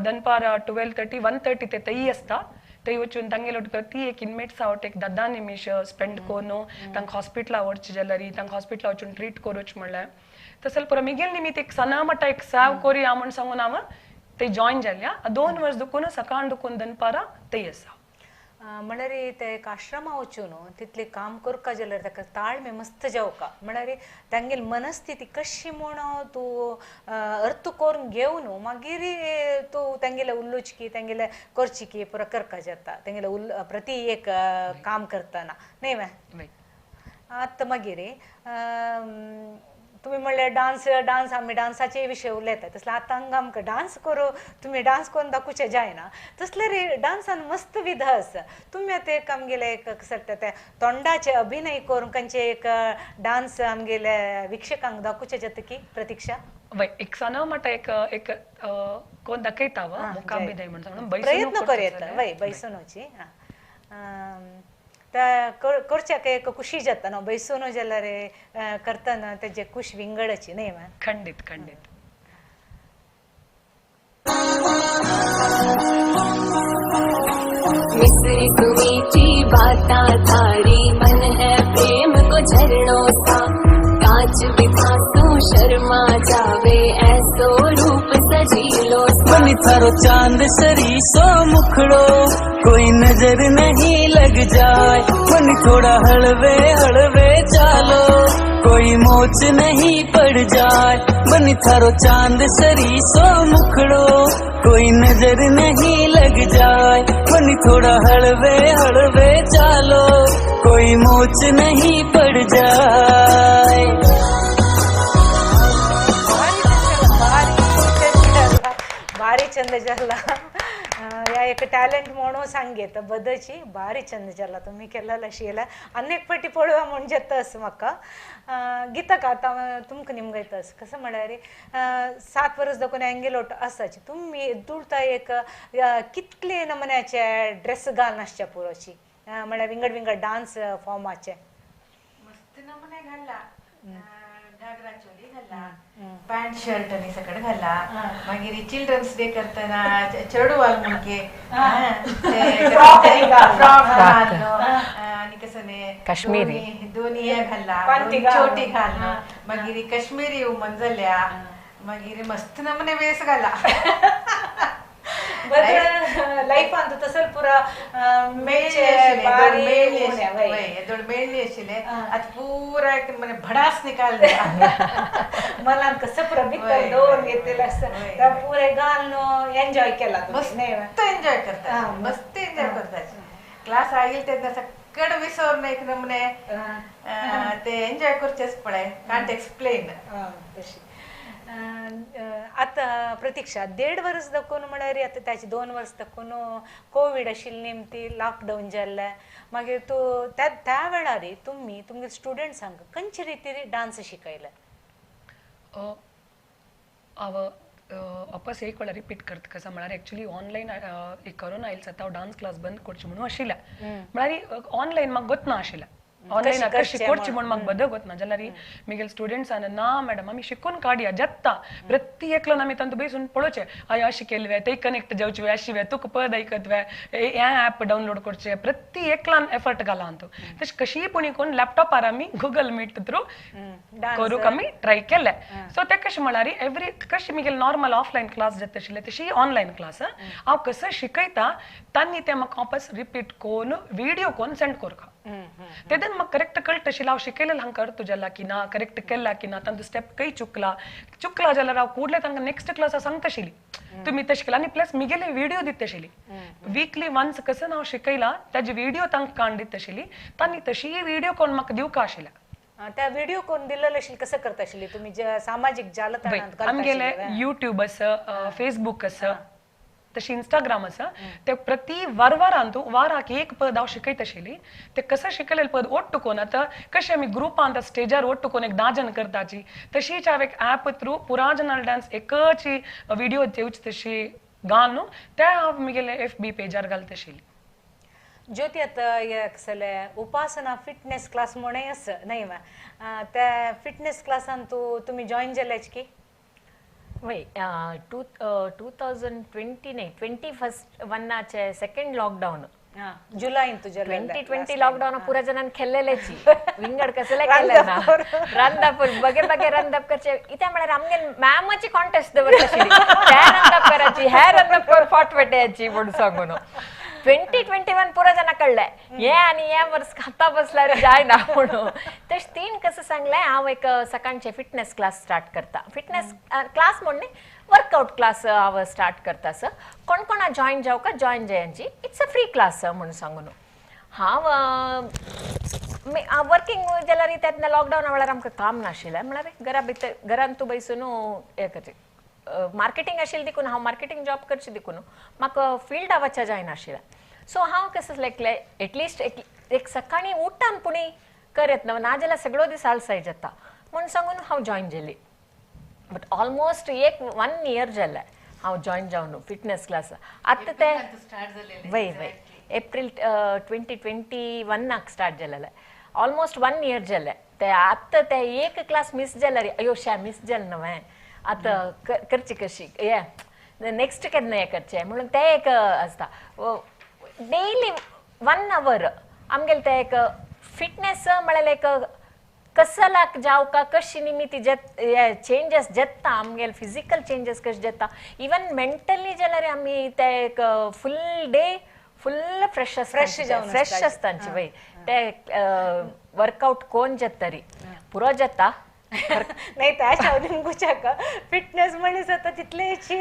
दनपार 12:30 1:30 ते थंय आसता. थंय वचून तांगेले ती एक इनमेट्सा वट एक 10 निमिश स्पेंड करून तांकां हॉस्पिटला व्हरचें जाल्यार तांकां हॉस्पिटला वचून ट्रीट करूच म्हणलें. तसो पुरो मिगेल निमित्त एक सना मटा एक सेव करुया म्हूण सांगून हांव थंय जॉयन जाल्या. 2 वर्स दुखून सकाळ दुखून दनपारां थंय आसा. म्हळ्यार ते एक आश्रमा वचून तितलें काम करपा जाल्यार ताका ताळमे मस्त जावका, म्हळ्यार तांगेली मनस्थिती कशी म्हूण तूं अर्थ करून घेवन मागीर तूं तांगेले उल्लोचकी तांगेले करची पुरो करपा जाता तांगेले प्रति एक काम करतना न्ही मॅ. आतां मागीर तुमी म्हणलें डान्स डान्स आमी डान्साचे विशय उलयता, तसले आतां हांगा आमकां डान्स करूं तुमी डान्स करून दाखोवचें जायना, तसले रे डान्सान मस्त विधा आसा. तुमी आतां एक आमगेले एक कसं ते तोंडाचे अभिनय करून खंयचे एक डान्स आमगेले वीक्षकांक दाखोवचें जाता की प्रतीक्षा? वय एक सना म्हणटा एक एक कोण दाखयता मुखाभिनय म्हण प्रयत्न करूं वय बैसोनची करच्याक एक खुशी जाता न्हू बैसून जाल्यार करतना तेजे खुश विंगडाची न्ही मॅम. खंडीत खंडीत. मिसरी सुमीठी बाता थारी मन है प्रेम को झरनों सा, कांच बिथा सू शर्मा जावे ऐसो रूप सजीलो सा। बनी थारो चांद सरी सो मुखड़ो कोई नजर नहीं लग जाए, बनी थोड़ा हलवे हलवे चालो कोई मोच नहीं पड़ जाए, बनी थारो चांद सरी सो मुखड़ो कोई नजर नहीं लग जाए, बनी थोड़ा हलवे हलवे चालो कोई मोच नहीं पड़ जाए। भारी चंद जाला. या एक टॅलेंट म्हणून सांगेत बदची भारी चंद जाला तुम्ही केलेला शियला अनेक पटी पळोवया म्हूण जेतस म्हाका गीतक आतां तुमकां निमगयतस कसं म्हळ्यार 7 वर्स दाखोवन एंगेलोट आसाची तुमी दुळता एक कितले नमुन्याचे ड्रेस घालून आसच्या पुरोची म्हळ्यार विंगड विंगड डान्स फॉर्माचे मस्त नमुने घालला घागरा चोली घालला पॅन्ट शर्ट आणि सगळं घालला मागीर चिल्ड्रन्स डे करताना चेडवाल मुलगे फ्रॉक घालून आणि कसं ने काश्मीरी दोन्ही घालला छोटी घालून मागीर काश्मीरी वुमन जाल्या मागीर मस्त नमुने वेस घाला लायफान तसं पुरा मेळ्ळी आशिल्ले आतां पुरा म्हणजे भडास निकाल मला कसं पुरा भितर दवरून घेतलेलं आसता पुरे घालून एन्जॉय केला मस्त एन्जॉय करता मस्त एन्जॉय करता क्लास आईल तेन्ना सगळं विसरून एक नमुने ते एन्जॉय करचेच पळय कांट एक्सप्लेन तशी आतां प्रतीक्षा 1.5 वर्स दाखोवन म्हळ्यार आतां ताचे 2 वर्स दाखोवन कोवीड आशिल्ली निमती लॉकडावन जाल्लें मागीर तूं त्या त्या वेळार तुमी तुमगे स्टुडंट्सांक खंयचे रितीन डान्स शिकयले? हांव वापस एक वेळा रिपीट करता कसं म्हळ्यार एक्चुअली ऑनलायन एक कोरोना आयलो जाता हांव डान्स क्लास बंद करची म्हणून आशिल्लें म्हळ्यार ऑनलायन म्हाका गोतना आशिल्लें ऑनलायन आतां शिकोवची म्हूण म्हाका बदक वतना जाल्यार म्हगेले स्टुडंट्सान ना मॅडम आमी शिकून काडया जाता प्रति एकल्यान आमी तांकां बसून पळोवचें हय अशें केलें ते कनेक्ट जावचें अशें वे तुका पद आयकत वे हें ऍप डावनलोड करचें प्रति एकल्यान एफर्ट घाला तूं तशें कशीय पूण कोण लॅपटॉपार आमी गुगल मीट थ्रू करूंक आमी ट्राय केलें. सो तें कशें म्हळ्यार एवरी कशें म्हगेलें नॉर्मल ऑफलायन क्लास जाता आशिल्लें तशी ऑनलायन क्लास हांव कसं शिकयता तांणी तें म्हाका वापस रिपीट करून व्हिडियो करून सेंड करता तेदन म्हाका करेक्ट कळटा आशिल्लें हांव शिकयलें हांकां अर्थ जाला की ना करेक्ट केला की ना तांचो स्टेप खंय चुकला चुकला जाल्यार हांव कुडले तांकां नेक्स्ट क्लासा सांगता आशिल्ली तुमी तशें केलां आनी प्लस म्हगेले व्हिडियो दिता आशिल्ली वीकली वन्स कसं हांव शिकयला ताजी व्हिडियो तांकां काडून दिता आशिल्ली तांणी तशी व्हिडियो कोण म्हाका दिवका आशिल्लें. त्या व्हिडिओ कोण दिलेलो आशिल्लें कसं करता आशिल्ली तुमी सामाजीक जालथाणांत? आमगेले युट्यूब आसा फेसबूक आसा तशी इंस्टाग्राम आसा ते प्रति वारवारान तूं वाराक एक पद हांव शिकयत आशिल्ली ते कसं शिकयलें पद ओट्टू कोन आतां कशें आमी ग्रुपान स्टेजार ओट्टू कोन एक 10 जण करताची तशीच हांव एक ऍप थ्रू पुरा जणां डान्स एकच व्हिडिओ दिवची तशी गान न्हू ते हांव म्हगेले एफ बी पेजार घालता आशिल्ली. ज्योती आतां कसले उपासना फिटनेस क्लास म्हणून आसा न्हय त्या फिटनेस क्लासान तूं तुमी जॉयन जाल्याच की? वय 2020 नाही 21 सेकंड लॉकडाऊन जुलै तुझ्या 2020 लॉकडाऊन पुरा जणांनी खेळलेलेची विंगड कसले केले ना रांदापूर बगे बगे रांदाप करचे इथे म्हळ्यार आमगे मॅमाची कॉन्टेस्ट दवरता त्या रांदाप करायची ह्या रांदाप कर फाट वेट्याची म्हणून सांगून 2021 पुरा जणां कळले हे आनी हे वर्स खाता बसल्यार जायना म्हणून. तशें तीन कसं सांगलें हांव एक सकाळचे फिटनेस क्लास स्टार्ट करता फिटनेस क्लास म्हणून वर्कआउट क्लास हांव स्टार्ट करता सर कोण कोणा जॉयन जावका जॉयन जायांची it's a free class म्हणून सांगून हांव वर्किंग जाल्यार तेन्ना लॉकडावना वेळार आमकां काम नाशिल्लें म्हळ्यार घरा भितर घरान तूं बसून हें करचें मार्केटींग आशिल्लें देखून हांव मार्केटींग जॉब करचें देखून म्हाका फिल्डा वचपा जायनाशिल्लें. सो हांव कसं लायक एटलिस्ट एक सकाळीं उठ्ठान पुणी करत ना नाजाल्यार सगळो दीस आलसाय जाता म्हूण सांगून हांव जॉयन जाली. बट ऑलमोस्ट एक 1 इयर जालें हांव जॉयन जावन फिटनेस क्लास आतां ते वय वय एप्रील 2021 स्टार्ट जालेलें ऑलमोस्ट 1 इयर जालें ते आतां ते एक क्लास मिस जाल्यार अयो शा मिस जालें न्हय आतां करची कशी हे नेक्स्ट केन्ना हें करचें म्हणून तें एक आसता डेली 1 our आमगेले ते एक फिटनेस म्हळ्यार एक कसलाक जावका कशी निमिती चेंजस जाता आमगेले फिजिकल चेंजस कशे जाता इवन मेंटली जाल्यार आमी ते एक फूल डे फुल फ्रेश फ्रेश आसता वय ते वर्कआउट कोण जाता तरी पुरो जाता नाही त्याच्या निमगुच्याक फिटनेस म्हणले जाता तितलेची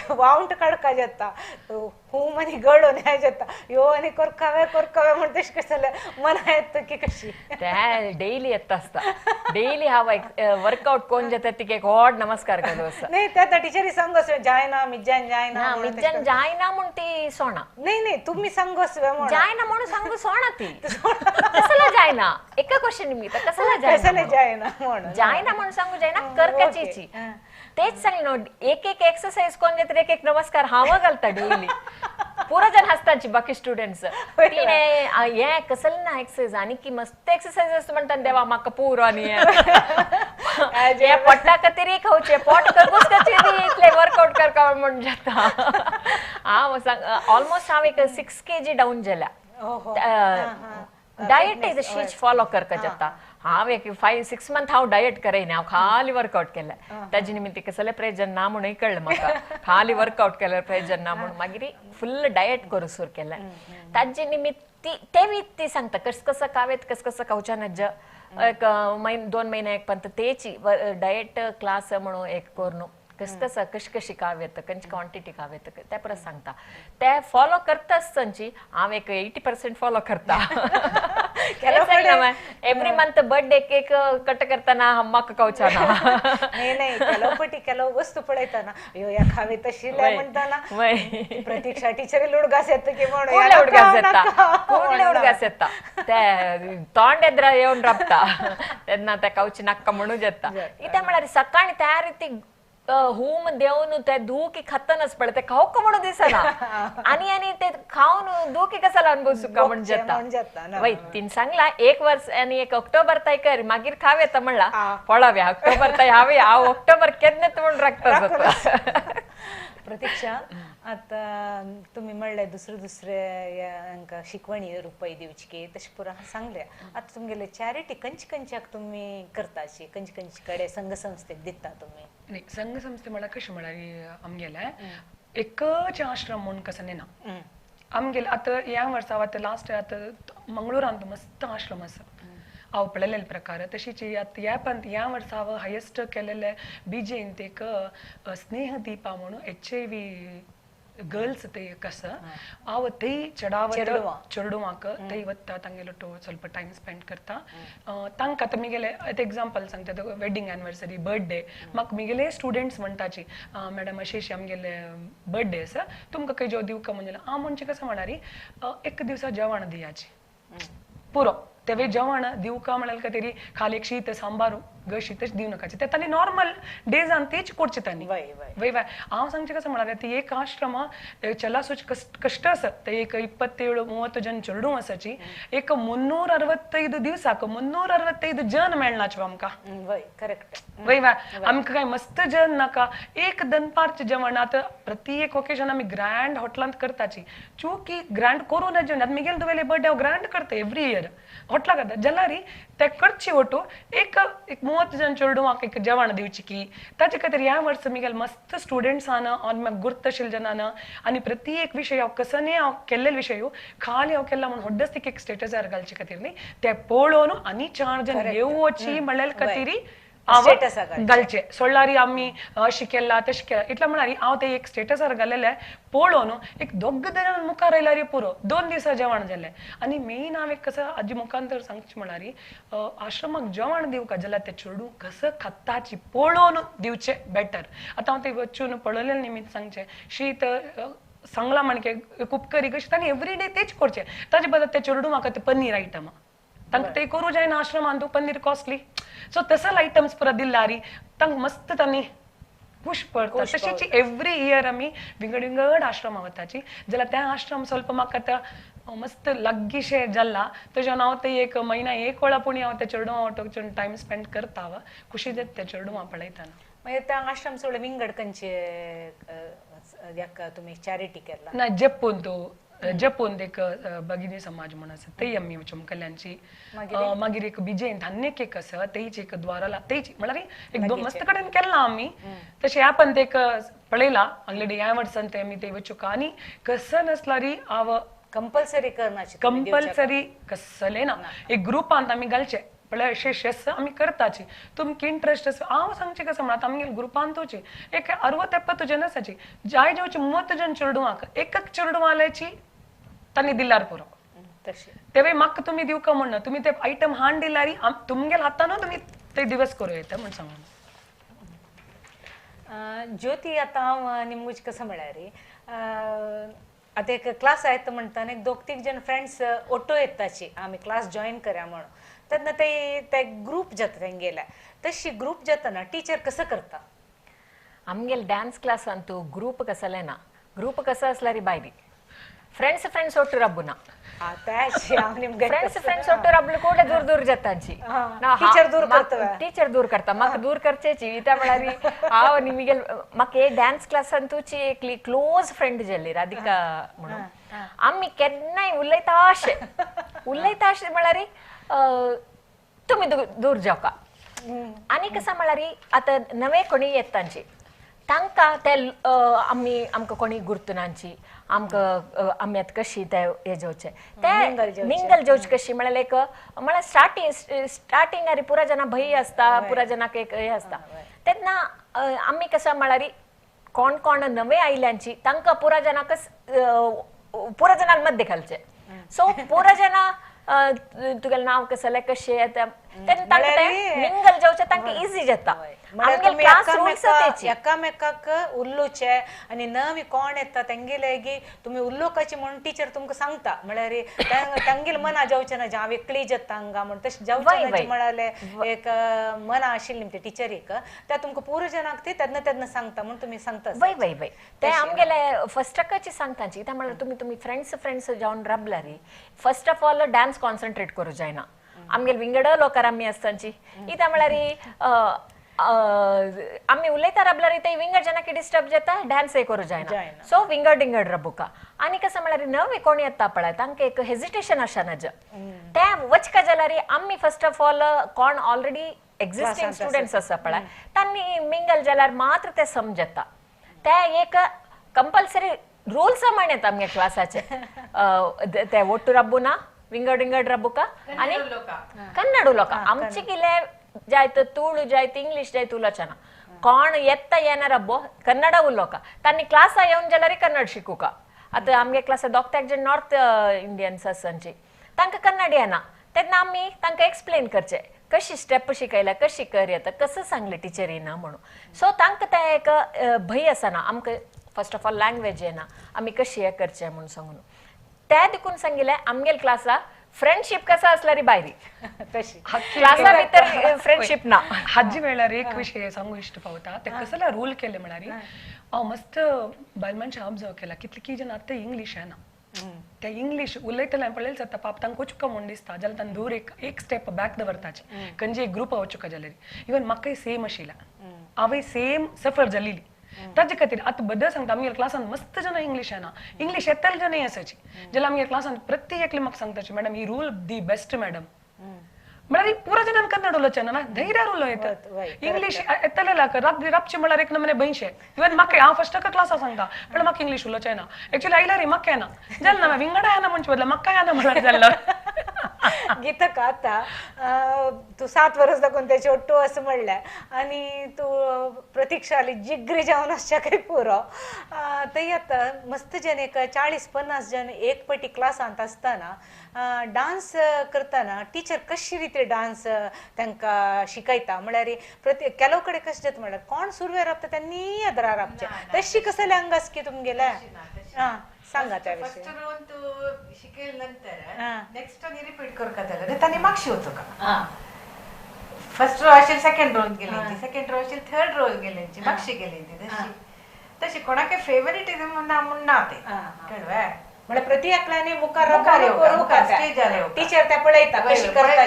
वावंट काडका जाता हूम आनी गळून हें जाता यो आनी कोरकावे कोरकावे म्हण तशें कशें जाल्यार मना येता की कशी ते डेली येता आसता डेली हांव वर्कआउट कोण जाता तिका एक व्हड नमस्कार करूं आसा. नाही त्या टिचरी सांगो जायना मिज्जान जायना मिज्जान जायना म्हूण ती सोणा. नाही नाही तुम्ही सांगो जायना म्हणून सांगू सोणा ती कसला जायना एका क्वेश्चन निमित्त कसला जायना जायना म्हणून जायना म्हणून सांगू जायना करकाचीची तेच सांगले न्हू. एक एक एक्सरसाइज कोण जाता एक एक नमस्कार हांव घालता डेली पुरो जण हसताची बाकी स्टुडंट्स तिणे हे कसले ना एक्सरसाइज आनी की मस्त एक्सरसाइज आसता म्हणटा देवा म्हाका पुरो आनी हे पोटा खातीर खावचे पोट करपूच कचेरी इतले वर्कआउट करका म्हण जाता. हांव सांग ऑलमोस्ट हांव एक 6 kg down जाल्या. डायट is शीच फॉलो करका जाता. हांव एक 5-6 मंथ हांव डायट करयना, हांव खाली वर्कआउट केलें. ताजे निमित्त कसलें प्रयोजन ना म्हणून कळ्ळें म्हाका. खाली वर्कआउट केल्यार प्रयोजन ना म्हणून मागीर फुल डायट करूं सुरू केलें. ताजे निमित्त ते ती सांगता कस कसं खावेत कस कसं खावच्या नज्ज एक म्हयनो 2 महिने एक पंत तेची डायट क्लास म्हणून एक करून कस कसं कशी कशी खावेत खंयची क्वॉन्टिटी खावेत ते परत सांगता. ते फॉलो करता आसतनची हांव एक 80% फॉलो करता. Every month birthday cake cut करताना म्हाका खावचा ना. नाही नाही ಕೆಲವು पटी ಕೆಲವು वस्तू पळयतना अयो या खावे तशिल्लें म्हणटाना प्रतीक्षा टिचरी उडगास येता की म्हणून उडगास येता ಕೂಡಲೇ उडगास येता ते तोंड एದ್ರ येवन राबता तेन्ना ते खावची नाका म्हणून येता. कित्याक म्हळ्यार सकाळी तयार ती हूम देवन ते धुकी खातनाच पळय ते खावक म्हणून दिसना आनी आनी ते खावन धुकी कसा अनुभव म्हण जाता. वय तिन सांगला एक वर्स आनी एक ऑक्टोबर ताय कर मागीर खाव येता म्हणला पळोवया ऑक्टोबर ताय हांव हांव ऑक्टोबर केन्ना म्हूण राखता. प्रतीक्षा आता तुम्ही म्हणले दुसरे दुसरे हांकां शिकवणी रुपये दिवची की तशें पुरो सांगले. आतां तुमगेले चॅरिटी खंयचे खंयच्याक तुमी करता अशी खंयचे खंयचे कडेन संघ संस्थेक दिता तुमी? नाही संघ संस्थे म्हळ्यार कशें म्हळ्यार आमगेले एकच आश्रम म्हूण कसं ना आमगेले. आतां ह्या वर्सा आतां लास्ट आतां मंगळुरांत मस्त आश्रम आसा हांव पळयलेले प्रकार. तशीच आतां ह्या पंत ह्या वर्सा हांव हायेस्ट केलेले बीजेंत एक स्नेह दीपा म्हणून HIV girls ते एक आसा हांव ते चडावत चेडवांक ते वता तांगेलो तो ಸ್ವಲ್ಪ टायम स्पेंड करता. तांकां आतां मिगेले आतां एग्जाम्पल सांगता वेडिंग एनिवर्सरी बर्थडे म्हाका मिगेले स्टुडंट्स म्हणटाची मॅडम अशें अशें आमगेले बर्थडे आसा तुमकां खंय जेव दिवका म्हणून. हांव म्हणचे कशें म्हळ्यार एक दिवसा जेवण दियाची पुरो तेवे जेवण दिवका म्हळ्यार खातीर खाली एक शीत सांबार शीतच दिवं नाकाचे ते तांणी नॉर्मल डेजान तेच करचे तांणी. वय वय हांव सांगचें कसं म्हळ्यार ती एक आश्रम चलासूच कष्ट आसा ते एक 27-30 जन चेडूं आसाची एक 365 दिवसाक 365 जन मेळनाचे आमकां. करेक्ट. वय वय आमकां काय मस्त जन नाका एक दनपारचें जेवण. आतां प्रति एक ओकेजन आमी ग्रँड हॉटेलांत करताची चूकी ग्रँड करूं ना जेवण. आतां मिगेल दुवेले बर्थडे हांव ग्रँड करता एवरी इयर हॉटेला करता जाल्यार ते करची वटू एक 30 जन चेडवांक एक जेवण दिवची की ताजे खातीर ह्या वर्सा मिगेल मस्त स्टुडंट्सान आनी म्हाका गुर्तशील जनान आनी प्रति एक विशय हांव कसने हांव केल्ले विशय खाली हांव केला म्हणून व्हडच एक स्टेटसार घालचे खातीर न्ही ते पळोवन आनी 4 जन येवची म्हणल्यार खातीर हांव घालचे सोडल्यार आमी अशें केला तशें केला इतलें म्हळ्यार हांव ते एक स्टेटसार घालेलें पळोवन एक दोग जण मुखार आयल्यार पुरो 2 दिसां जेवण जालें. आनी मेन हांव एक कसं आजी मुखार तर सांगचें म्हळ्यार आश्रमाक जेवण दिवका जाल्यार ते चेडूं कसं खाताची पळोवन दिवचें बेटर. आतां हांव ते वचून पळयलें निमित्त सांगचें शीत सांगलां म्हणके उपकरी कशी तांणी एवरी डे तेच करचें ताजे बदल ते चेडूं म्हाका ते पनीर आयटम तांकां ते करूं जायना आश्रमान तूं पनीर कॉस्टली सो तसले आयटम्स पुरा दिल्यार तांकां मस्त तांणी खुश पडटा. तशेंच एवरी इयर आमी विंगड विंगड आश्रमा वताची जाल्यार त्या आश्रम ಸ್ವಲ್ಪ म्हाका आतां मस्त लागींशें जाला तशें हांव ते एक म्हयन्या एक वेळा पूण हांव त्या चेडवां वटोवन टायम स्पेंड करता खुशी जाता त्या चेडवां पळयतना. मागीर त्या आश्रम सोडून विंगड खंयचे तुमी चॅरिटी केला? ना जपून तूं जपून एक भगिनी समाज म्हणून आसा तेय आमी चमकल्यांची. मागीर एक बिजेंत आनी एक आसा तेच एक द्वाराला तेच म्हळ्यार एक दोन मस्त कडेन केला आमी तशें ह्या पण एक पळयला ऑलरेडी ह्या वर्सान ते आमी ते वचूका आनी कसं नसल्यार हांव कंपल्सरी करनाची कंपल्सरी कसलें ना एक ग्रुपांत आमी घालचे म्हळ्यार अशे शेस आमी करताची तुमकां इंट्रस्ट आसा हांव सांगचें कसं म्हणा आमगे ग्रुपांतूची एक 60-70 जन आसाची जाय जेवचे 30 जण चेडवांक एक एक चेडवां आल्याची तांणी दिल्यार पुरो तेवे म्हाका तुमी दिवका म्हणना तुमी ते आयटम हाड दिल्यार तुमगेल हातानू तुमी ते दिवस करूं येता म्हण सांगून. ज्योती आतां हांव निमगूच कसं म्हळ्यार आतां एक क्लास आयता म्हणटाना एक 2-3 जण फ्रेंड्स ऑटो येताची आमी क्लास जॉयन करया म्हणून तेन्ना ते ग्रूप जाता तेंगेले तशी ग्रूप जाताना टिचर कसं करता? आमगेले डान्स क्लासांतू ग्रूप कसले ना ग्रूप कसं असल्यार बायरी फ्रेंड्स फ्रेंड्स ಒಟ್ಟು ರಬ್ಬುನ ಫ್ರೆಂಡ್ಸ್ ಫ್ರೆಂಡ್ಸ್ ಒಟ್ಟು ರಬ್ಲು ಕೂಡ ದೂರ ದೂರ ಜತ್ತಾಂಚಿ ಟೀಚರ್ ದೂರ करतವೆ ಟೀಚರ್ ದೂರ करता ಮಕ್ಕ ದೂರ करचेची ಇತ म्हळ्यार हांव निमगेल म्हाका डान्स क्लास अंतूची एकली क्लोज फ्रेंड जाल्ली राधिका म्हणून आमी केन्नाय उलयता अशें उलयता अशें म्हळ्यार तुमी दूर जावका आनी कसं म्हळ्यार आतां नवे कोणी येतांची तांकां ते आमी आमकां कोणी गुर्तुनांची आमकां आमी आतां कशी ते हे जेवचे ते मिंगल जेवचे कशी म्हळ्यार एक म्हळ्यार स्टार्टिंग आरी पुरा जाणां भंय आसता पुरा जाणांक एक हे आसता तेन्ना आमी कसं म्हळ्यार कोण कोण नवे आयल्यांची तांकां पुरा जाणांकच पुरा जाणांक मध्य घालचे सो पुरा जाणां तुगेलें नांव कसलें कशें येता तेन्ना तांकां तें मिंगल जेवचें तांकां इजी जाता. एकामेकाक उलोवचें आनी नवी कोण येता तेंगेले तुमी उलोवपाची म्हणून टिचर तुमकां सांगता म्हळ्यार तांगेले मना जावचें ना हांव एकली जाता हांगा म्हण तशें जावचें ना म्हळ्यार एक मना आशिल्ली ते टिचरीक त्या तुमकां पुरो जाणांक ती तेन्ना तेन्ना सांगता म्हूण तुमी सांगता. वय वय वय ते आमगेले फस्टाकच सांगता कित्याक म्हळ्यार तुमी तुमी फ्रेंड्स फ्रेंड्स जावन राबल्यार first of all dance concentrate करूं जायना आमगेले विंगड लोकार आमी आसतांची कित्याक म्हळ्यार आमी उलयता राबल्यार ते विंगड जाणांक डिस्टर्ब जाता डान्स हे करूं जायना सो विंगड विंगड रबुका आनी कसं म्हळ्यार नवे कोण येता पळय तांकां एक हेजिटेशन आसा नज ते वचका जाल्यार आमी फर्स्ट ऑफ ऑल कोण ऑलरेडी एक्झिस्टिंग स्टुडंट्स आसा पळय तांणी मिंगल जाल्यार मात्र ते समजता ते एक कंपल्सरी रूल्स म्हण येता आमगे क्लासाचे ते ಒಟ್ಟು ರಬ್ಬುನಾ ವಿಂಗಡ್ ವಿಂಗಡ್ ರಬ್ಬುಕ आनी कन्नड उलोवका आमचे कितें जायत तुळू जायत इंग्लीश जायत उलोवचें ना कोण येता येना रब्बो कन्नड उलोवका तांणी क्लासा येवन जाल्यार कन्नड शिकूका आतां आमगे क्लासा 2-3 जण नॉर्थ इंडियन्स आसांची तांकां कन्नड येना तेन्ना आमी तांकां एक्सप्लेन करचें कशी स्टेप शिकयल्या कशी कर येता कसं सांगलें टिचरीन म्हणून सो तांकां तें एक भंय आसना आमकां फर्स्ट ऑफ ऑल लँग्वेज येना आमी कशी हें करचें म्हणून सांगून त्या देखून सांगिल्लें आमगेले क्लासा फ्रेंडशीप कसा असल्यार भायरी तशी क्लासा भितर फ्रेंडशीप ना. हाजे वेळार एक विशय सांगू इश्ट पावता ते कसला रूल केले म्हळ्यार हांव मस्त बायल मनशां ऑब्जर्व केला कितली जण आतां इंग्लीश येना ते इंग्लीश उलयतले पळयलें जाता पाप तांकां वचुका म्हूण दिसता जाल्यार तांकां दूर एक एक स्टेप बॅक दवरताचे खंयचे एक ग्रुप वचुका जाल्यार इवन म्हाकाय सेम आशिल्लें हांवूय सेम सफर जाल्ली ताजे खातीर आतां बद्दल सांगता आमगे क्लासान मस्त जाणां इंग्लीश येना इंग्लीश येतले जाणां आसाची जाल्यार आमगे क्लासान प्रत्येक एकले म्हाका सांगताची मॅडम ही रूल the best madam म्हळ्यार पुरा जाणांक कन्नड उलोवचें ना धैर्यार उलोवं येता इंग्लीश येतले राबचे म्हळ्यार एक नमने भंयशे इवन म्हाका हांव फर्स्ट क्लासा सांगता पण म्हाका इंग्लीश उलोवचें ना एक्चुअली आयल्यार म्हाका येना जालें ना विंगडा येना म्हणचे बदला म्हाका येना म्हळ्यार जाल्लो. गीतका आता तू 7 वर्स दाखोवन त्याचे ಒಟ್ಟು असं म्हणलें आनी तूं प्रतीक्षाली जिग्री जावन आसच्या काही पुरो थंय आतां मस्त जण एक 40-50 जण एक पटी क्लासांत आसतना डान्स करतना टिचर कशी रिती डान्स तांकां शिकयता म्हळ्यार प्रति ಕೆಲವು कडेन कशें जाता म्हळ्यार कोण सुरवेर राबता त्यांनी अदरा राबचें तशी कसले अंग आसकी तुमगेले हां सांगा त्या विषयी. फर्स्ट रोन तू शिकेल नंतर नेक्स्ट रिपीट करका जाल्यार तांणी मागशी वचूका फर्स्ट रो असेल सेकंड रोन गेली सेकंड रो असेल थर्ड रो गेली मागशी गेली तशी तशी कोणाके फेवरेटिझम ना म्हूण ना ते कळवे म्हळ्यार प्रति एकल्याने मुखार स्टेजार टिचर त्या पळयता कशी करता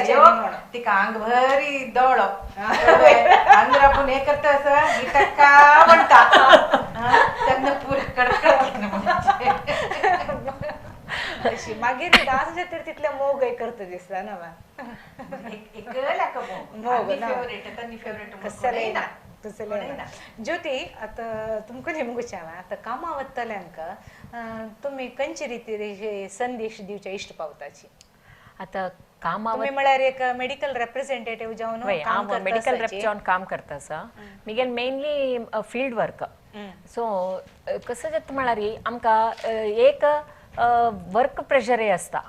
तिका आंग भरी दोळो आंग राबून हे करता असं गीतक्का म्हणटा तेन्ना पुरा कडकड अशी मागीर डान्स जातर तितले मोग करता दिसता ना मोग कसलें ना कसलें ना. ज्योती आतां तुमकां नेमगुचें हांवें आतां कामां वतल्यांक तुमी खंयचे रितीर संदेश दिवचे इश्ट पावताची? आतां कामा तुम्ही म्हळ्यार एक मेडिकल रेप्रेझेंटेटिव्ह जावन काम करता, मेडिकल रेप जावन काम करता आसा. Miguel mainly field work. So कसं जाता म्हळ्यार आमकां एक वर्क प्रेशरय आसता.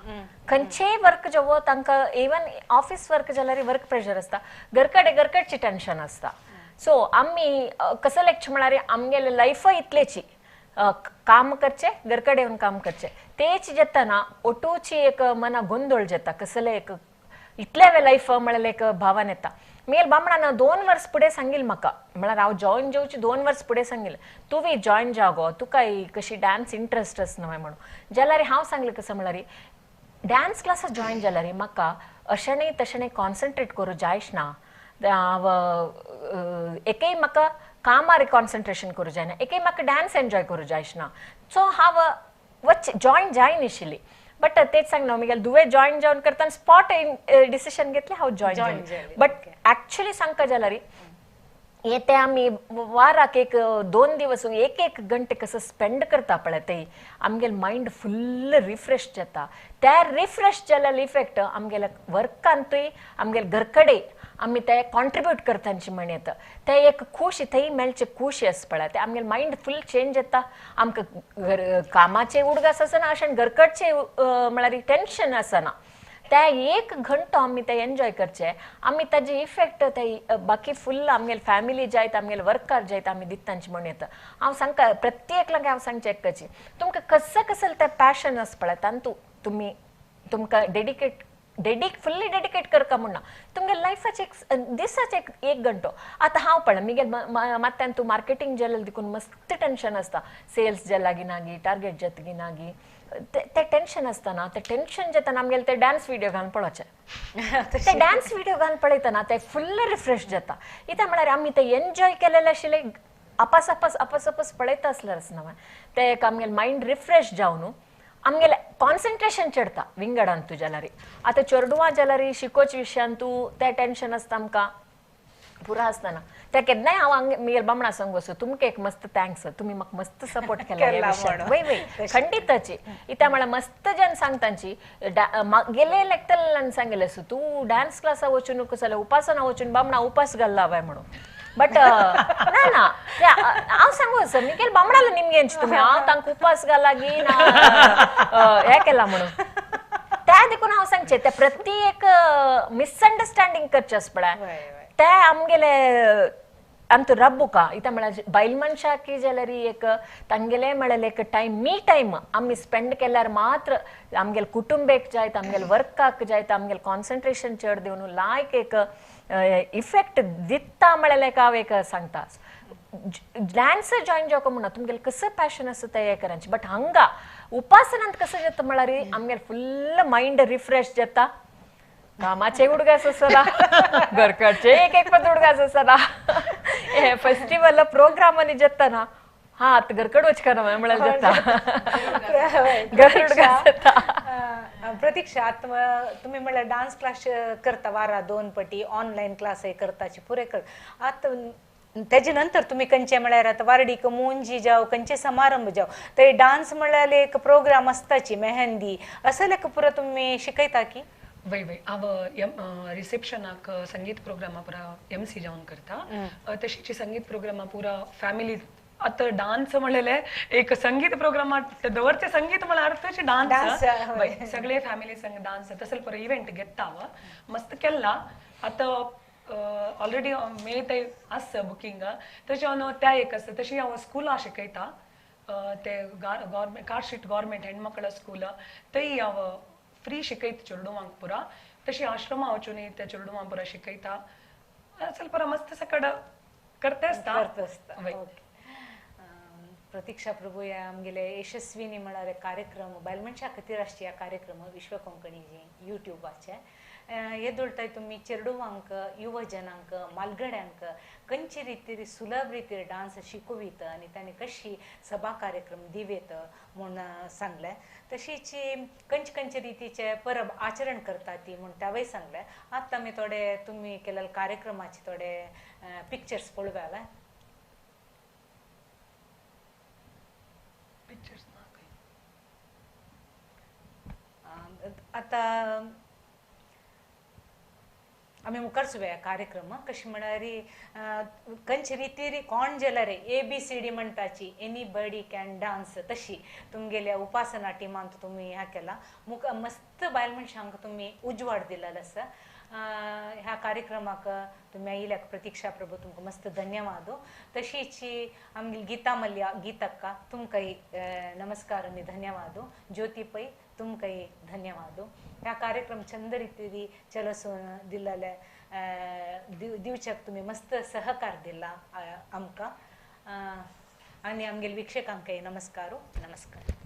खंयचेय वर्क जेवो तांकां इवन ऑफिस वर्क जाल्यार वर्क प्रेशर आसता, घरकडे घरकडची टेन्शन आसता. सो आमी कसं लेखचें म्हळ्यार आमगेले लायफय इतलेची काम करचे, घरकडे येवन काम करचे, तेच जाताना ओटूची एक मना गोंदळ जाता, कसले एक इतले वे लायफ म्हळ्यार एक भावन येता. मिगेल बामणान 2 वर्स फुडें सांगिल म्हाका, म्हळ्यार हांव जॉयन जावची 2 वर्स फुडें सांगिल तुवें जॉयन जागो, तुका कशी डान्स इंट्रस्ट आसा न्हय म्हणून. जाल्यार हांव सांगलें कसं म्हळ्यार डान्स क्लासाक जॉयन जाल्यार म्हाका अशें न्ही तशें न्ही कॉन्सन्ट्रेट करूं जायच ना, हांव एकय म्हाका कामार कॉन्सन्ट्रेशन करूं जायना, एकय म्हाका डान्स एन्जॉय करूं जायच ना. सो हांव वच जॉयन जायनाशिल्ली. बट तेच सांगना मिगेल दुवे जॉयन जावन करतना स्पॉट डिसिशन घेतले हांव जॉयन जालें. बट एक्चुअली सांगका जाल्यार हे ते आमी वाराक एक 2 दिवस 1-1 घंटे कसं स्पेंड करता पळय ते आमगेले मायंड फुल्ल रिफ्रेश जाता. त्या रिफ्रेश जाल्ले इफेक्ट आमगेल्या वर्कांतूय आमगेले घरकडे आमी ते कॉन्ट्रिब्यूट करतांची म्हण येता, ते एक खुशी थंय मेळचे खुशी आसा पळय, ते आमगेले मायंड फुल चेंज जाता. आमकां कामाचे उडगास आसना, अशें घरकडचे म्हळ्यार टेन्शन आसना. त्या 1 घंटो आमी ते एन्जॉय करचे, आमी ताजे इफेक्ट ते बाकी फुल्ल आमगेले फॅमिली जायत आमगेले वर्कार जायत आमी दितांची म्हण येता. हांव सांगता प्रत्येकलांक हांव सांगचें एकची तुमकां कसं कसं तें पॅशन आसा पळय तातूंत तुमी तुमकां डेडिकेट फुल्ली डेडिकेट करका म्हणना, तुमगे लायफाचे एक दिसाचे 1 घंटो. आतां हांव पळय मिगेल मात्यान तूं मार्केटींग जालें देखून मस्त टेन्शन आसता, सेल्स जालां नागी, टार्गेट जातगी नागी, ते टेन्शन आसतना ते टेन्शन जातना आमगेले ते डान्स विडियो घालून पळोवचे, ते डान्स विडियो घालून पळयतना ते फुल्ल रिफ्रेश जाता. कित्याक म्हळ्यार आमी ते एन्जॉय केलेले आशिल्ले आपास आपास आपास आपास पळयता आसल्यार आसना ते एक आमगेले मायंड रिफ्रेश जावन आमगेले कॉन्सन्ट्रेशन चडता विंगडान तूं जाल्यार. आतां चेडवां जाल्यार शिकोवचे विशयान तूं ते टेन्शन आसता आमकां पुरा आसतना त्या केन्नाय हांव मिगेल बामणा सांगू वचूं तुमकां एक मस्त thanks, तुमी म्हाका मस्त सपोर्ट केला ह्या विशयान. वय वय खंडिताची इत्या म्हळ्यार मस्त जन सांगतांची गेले लेखतल्यान सांगिल्लें आसूं तूं डान्स क्लासा वचून नको जाल्यार उपासना वचून बामणा उपास घाल्ला हांवें म्हणून. बट ना ना हांव सांगू आसा मिगेल बामणाला निमगेंची तुमी हांव तांकां उपास घाला गी ना हें केलां म्हणून. त्या देखून हांव सांगचें त्या प्रति एक मिसअंडरस्टँडींग करचें आसा पळय ते आमगेले आमचो रब्बुका इत्या म्हळ्यार बायल मनशाक जाल्यार एक तांगेले म्हळ्यार एक टायम मी टायम आमी स्पेंड केल्यार मात्र आमगेले कुटुंबेक जायत आमगेले वर्काक जायत आमगेले कॉन्सन्ट्रेशन चड दिवन लायक एक इफेक्ट दिता म्हळ्यार एक हांव एक सांगता. डान्स जॉयन जावंक म्हणना तुमगेले कसं पॅशन आसा तें हें करांचें, बट हांगा उपासनांत कसं जाता म्हळ्यार आमगेले फुल्ल मायंड रिफ्रेश जाता, कामाचे उडगास आसना, घरकडचे एक एक पद उडगास आसना, हे फेस्टिवल प्रोग्रामांनी जाता हा आतां घरकड वचकना म्हळ्यार जाता घर उडगास जाता. प्रतीक्षा आतां तुमी म्हळ्यार डान्स क्लास करता वारा 2 पटी ऑनलायन क्लासय करताची पुरे कर, आतां तेजे नंतर तुमी खंयचे म्हळ्यार आतां वार्डीक मुंजी जावं खंयचे समारंभ जावं ते डान्स म्हळ्यार एक प्रोग्राम आसताची मेहंदी असले पुरो तुमी शिकयता की? वय वय हांव रिसेप्शनाक संगीत प्रोग्रामा पुरा एम सी जावन करता, तशीच संगीत प्रोग्रामा पुरा फॅमिली. आतां डान्स म्हणलेले एक संगीत प्रोग्रामा दवरचे संगीत म्हळ्यार अर्थच डान्स, सगळे फॅमिली संग डान्स तसले पुरो इव्हेंट घेता हांव मस्त केला. आतां ऑलरेडी मे ते आसा बुकींग तशें हांव त्या एक आसा. तशी हांव स्कुलां शिकयता ते गव्हर्मेंट कार्शीट गव्हर्मेंट हेणमकळ स्कूल थंय हांव फ्री शिकयता चेडवांक पुरा, तशी आश्रमा वचून त्या चेडवांक पुरा शिकयता. असल पुरा मस्त सकड करते आसता. प्रतीक्षा प्रभू ह्या आमगेले यशस्विनी म्हळ्यार कार्यक्रम बायल मनशा खातीर आसची कार्यक्रम विश्व कोंकणी युट्यूबाचे हे दोळटाय तुमी चेडवांक युवजनांक मालगड्यांक खंयचे रितीर सुलभ रितीर डान्स शिकोवीत आनी तांणी कशी सभा कार्यक्रम दिवेत म्हूण सांगलें. तशीच खंयचे खंयचे रितीचे परब आचरण करता ती म्हूण त्यावय सांगलें. आतां आमी थोडे तुमी केल्ले कार्यक्रमाचे थोडे पिक्चर्स पळोवया. आतां आमी मुखार सुव्या कार्यक्रम कशें म्हळ्यार खंयचे रितीर कोण जेल्यार ए बी सी डी म्हणटाची एनी बडी can dance तशी तुमगेल्या उपासना टिमान तुमी ह्या केला मुखार मस्त बायल मनशांक तुमी उजवाड दिलेलो आसा. ह्या कार्यक्रमाक तुमी आयिल्ल्याक प्रतीक्षा प्रभू तुमकां मस्त धन्यवाद. तशीच आमगेली गीता मल्ल्या गीतक्का तुमकांय नमस्कार आनी धन्यवाद. ज्योती पै तुमकांय धन्यवाद. ह्या कार्यक्रम चंद रितीरी चलसून दिल्ले दिवच्याक तुमी मस्त सहकार दिला आमकां आनी आमगेले वीक्षकांकय नमस्कार. नमस्कार.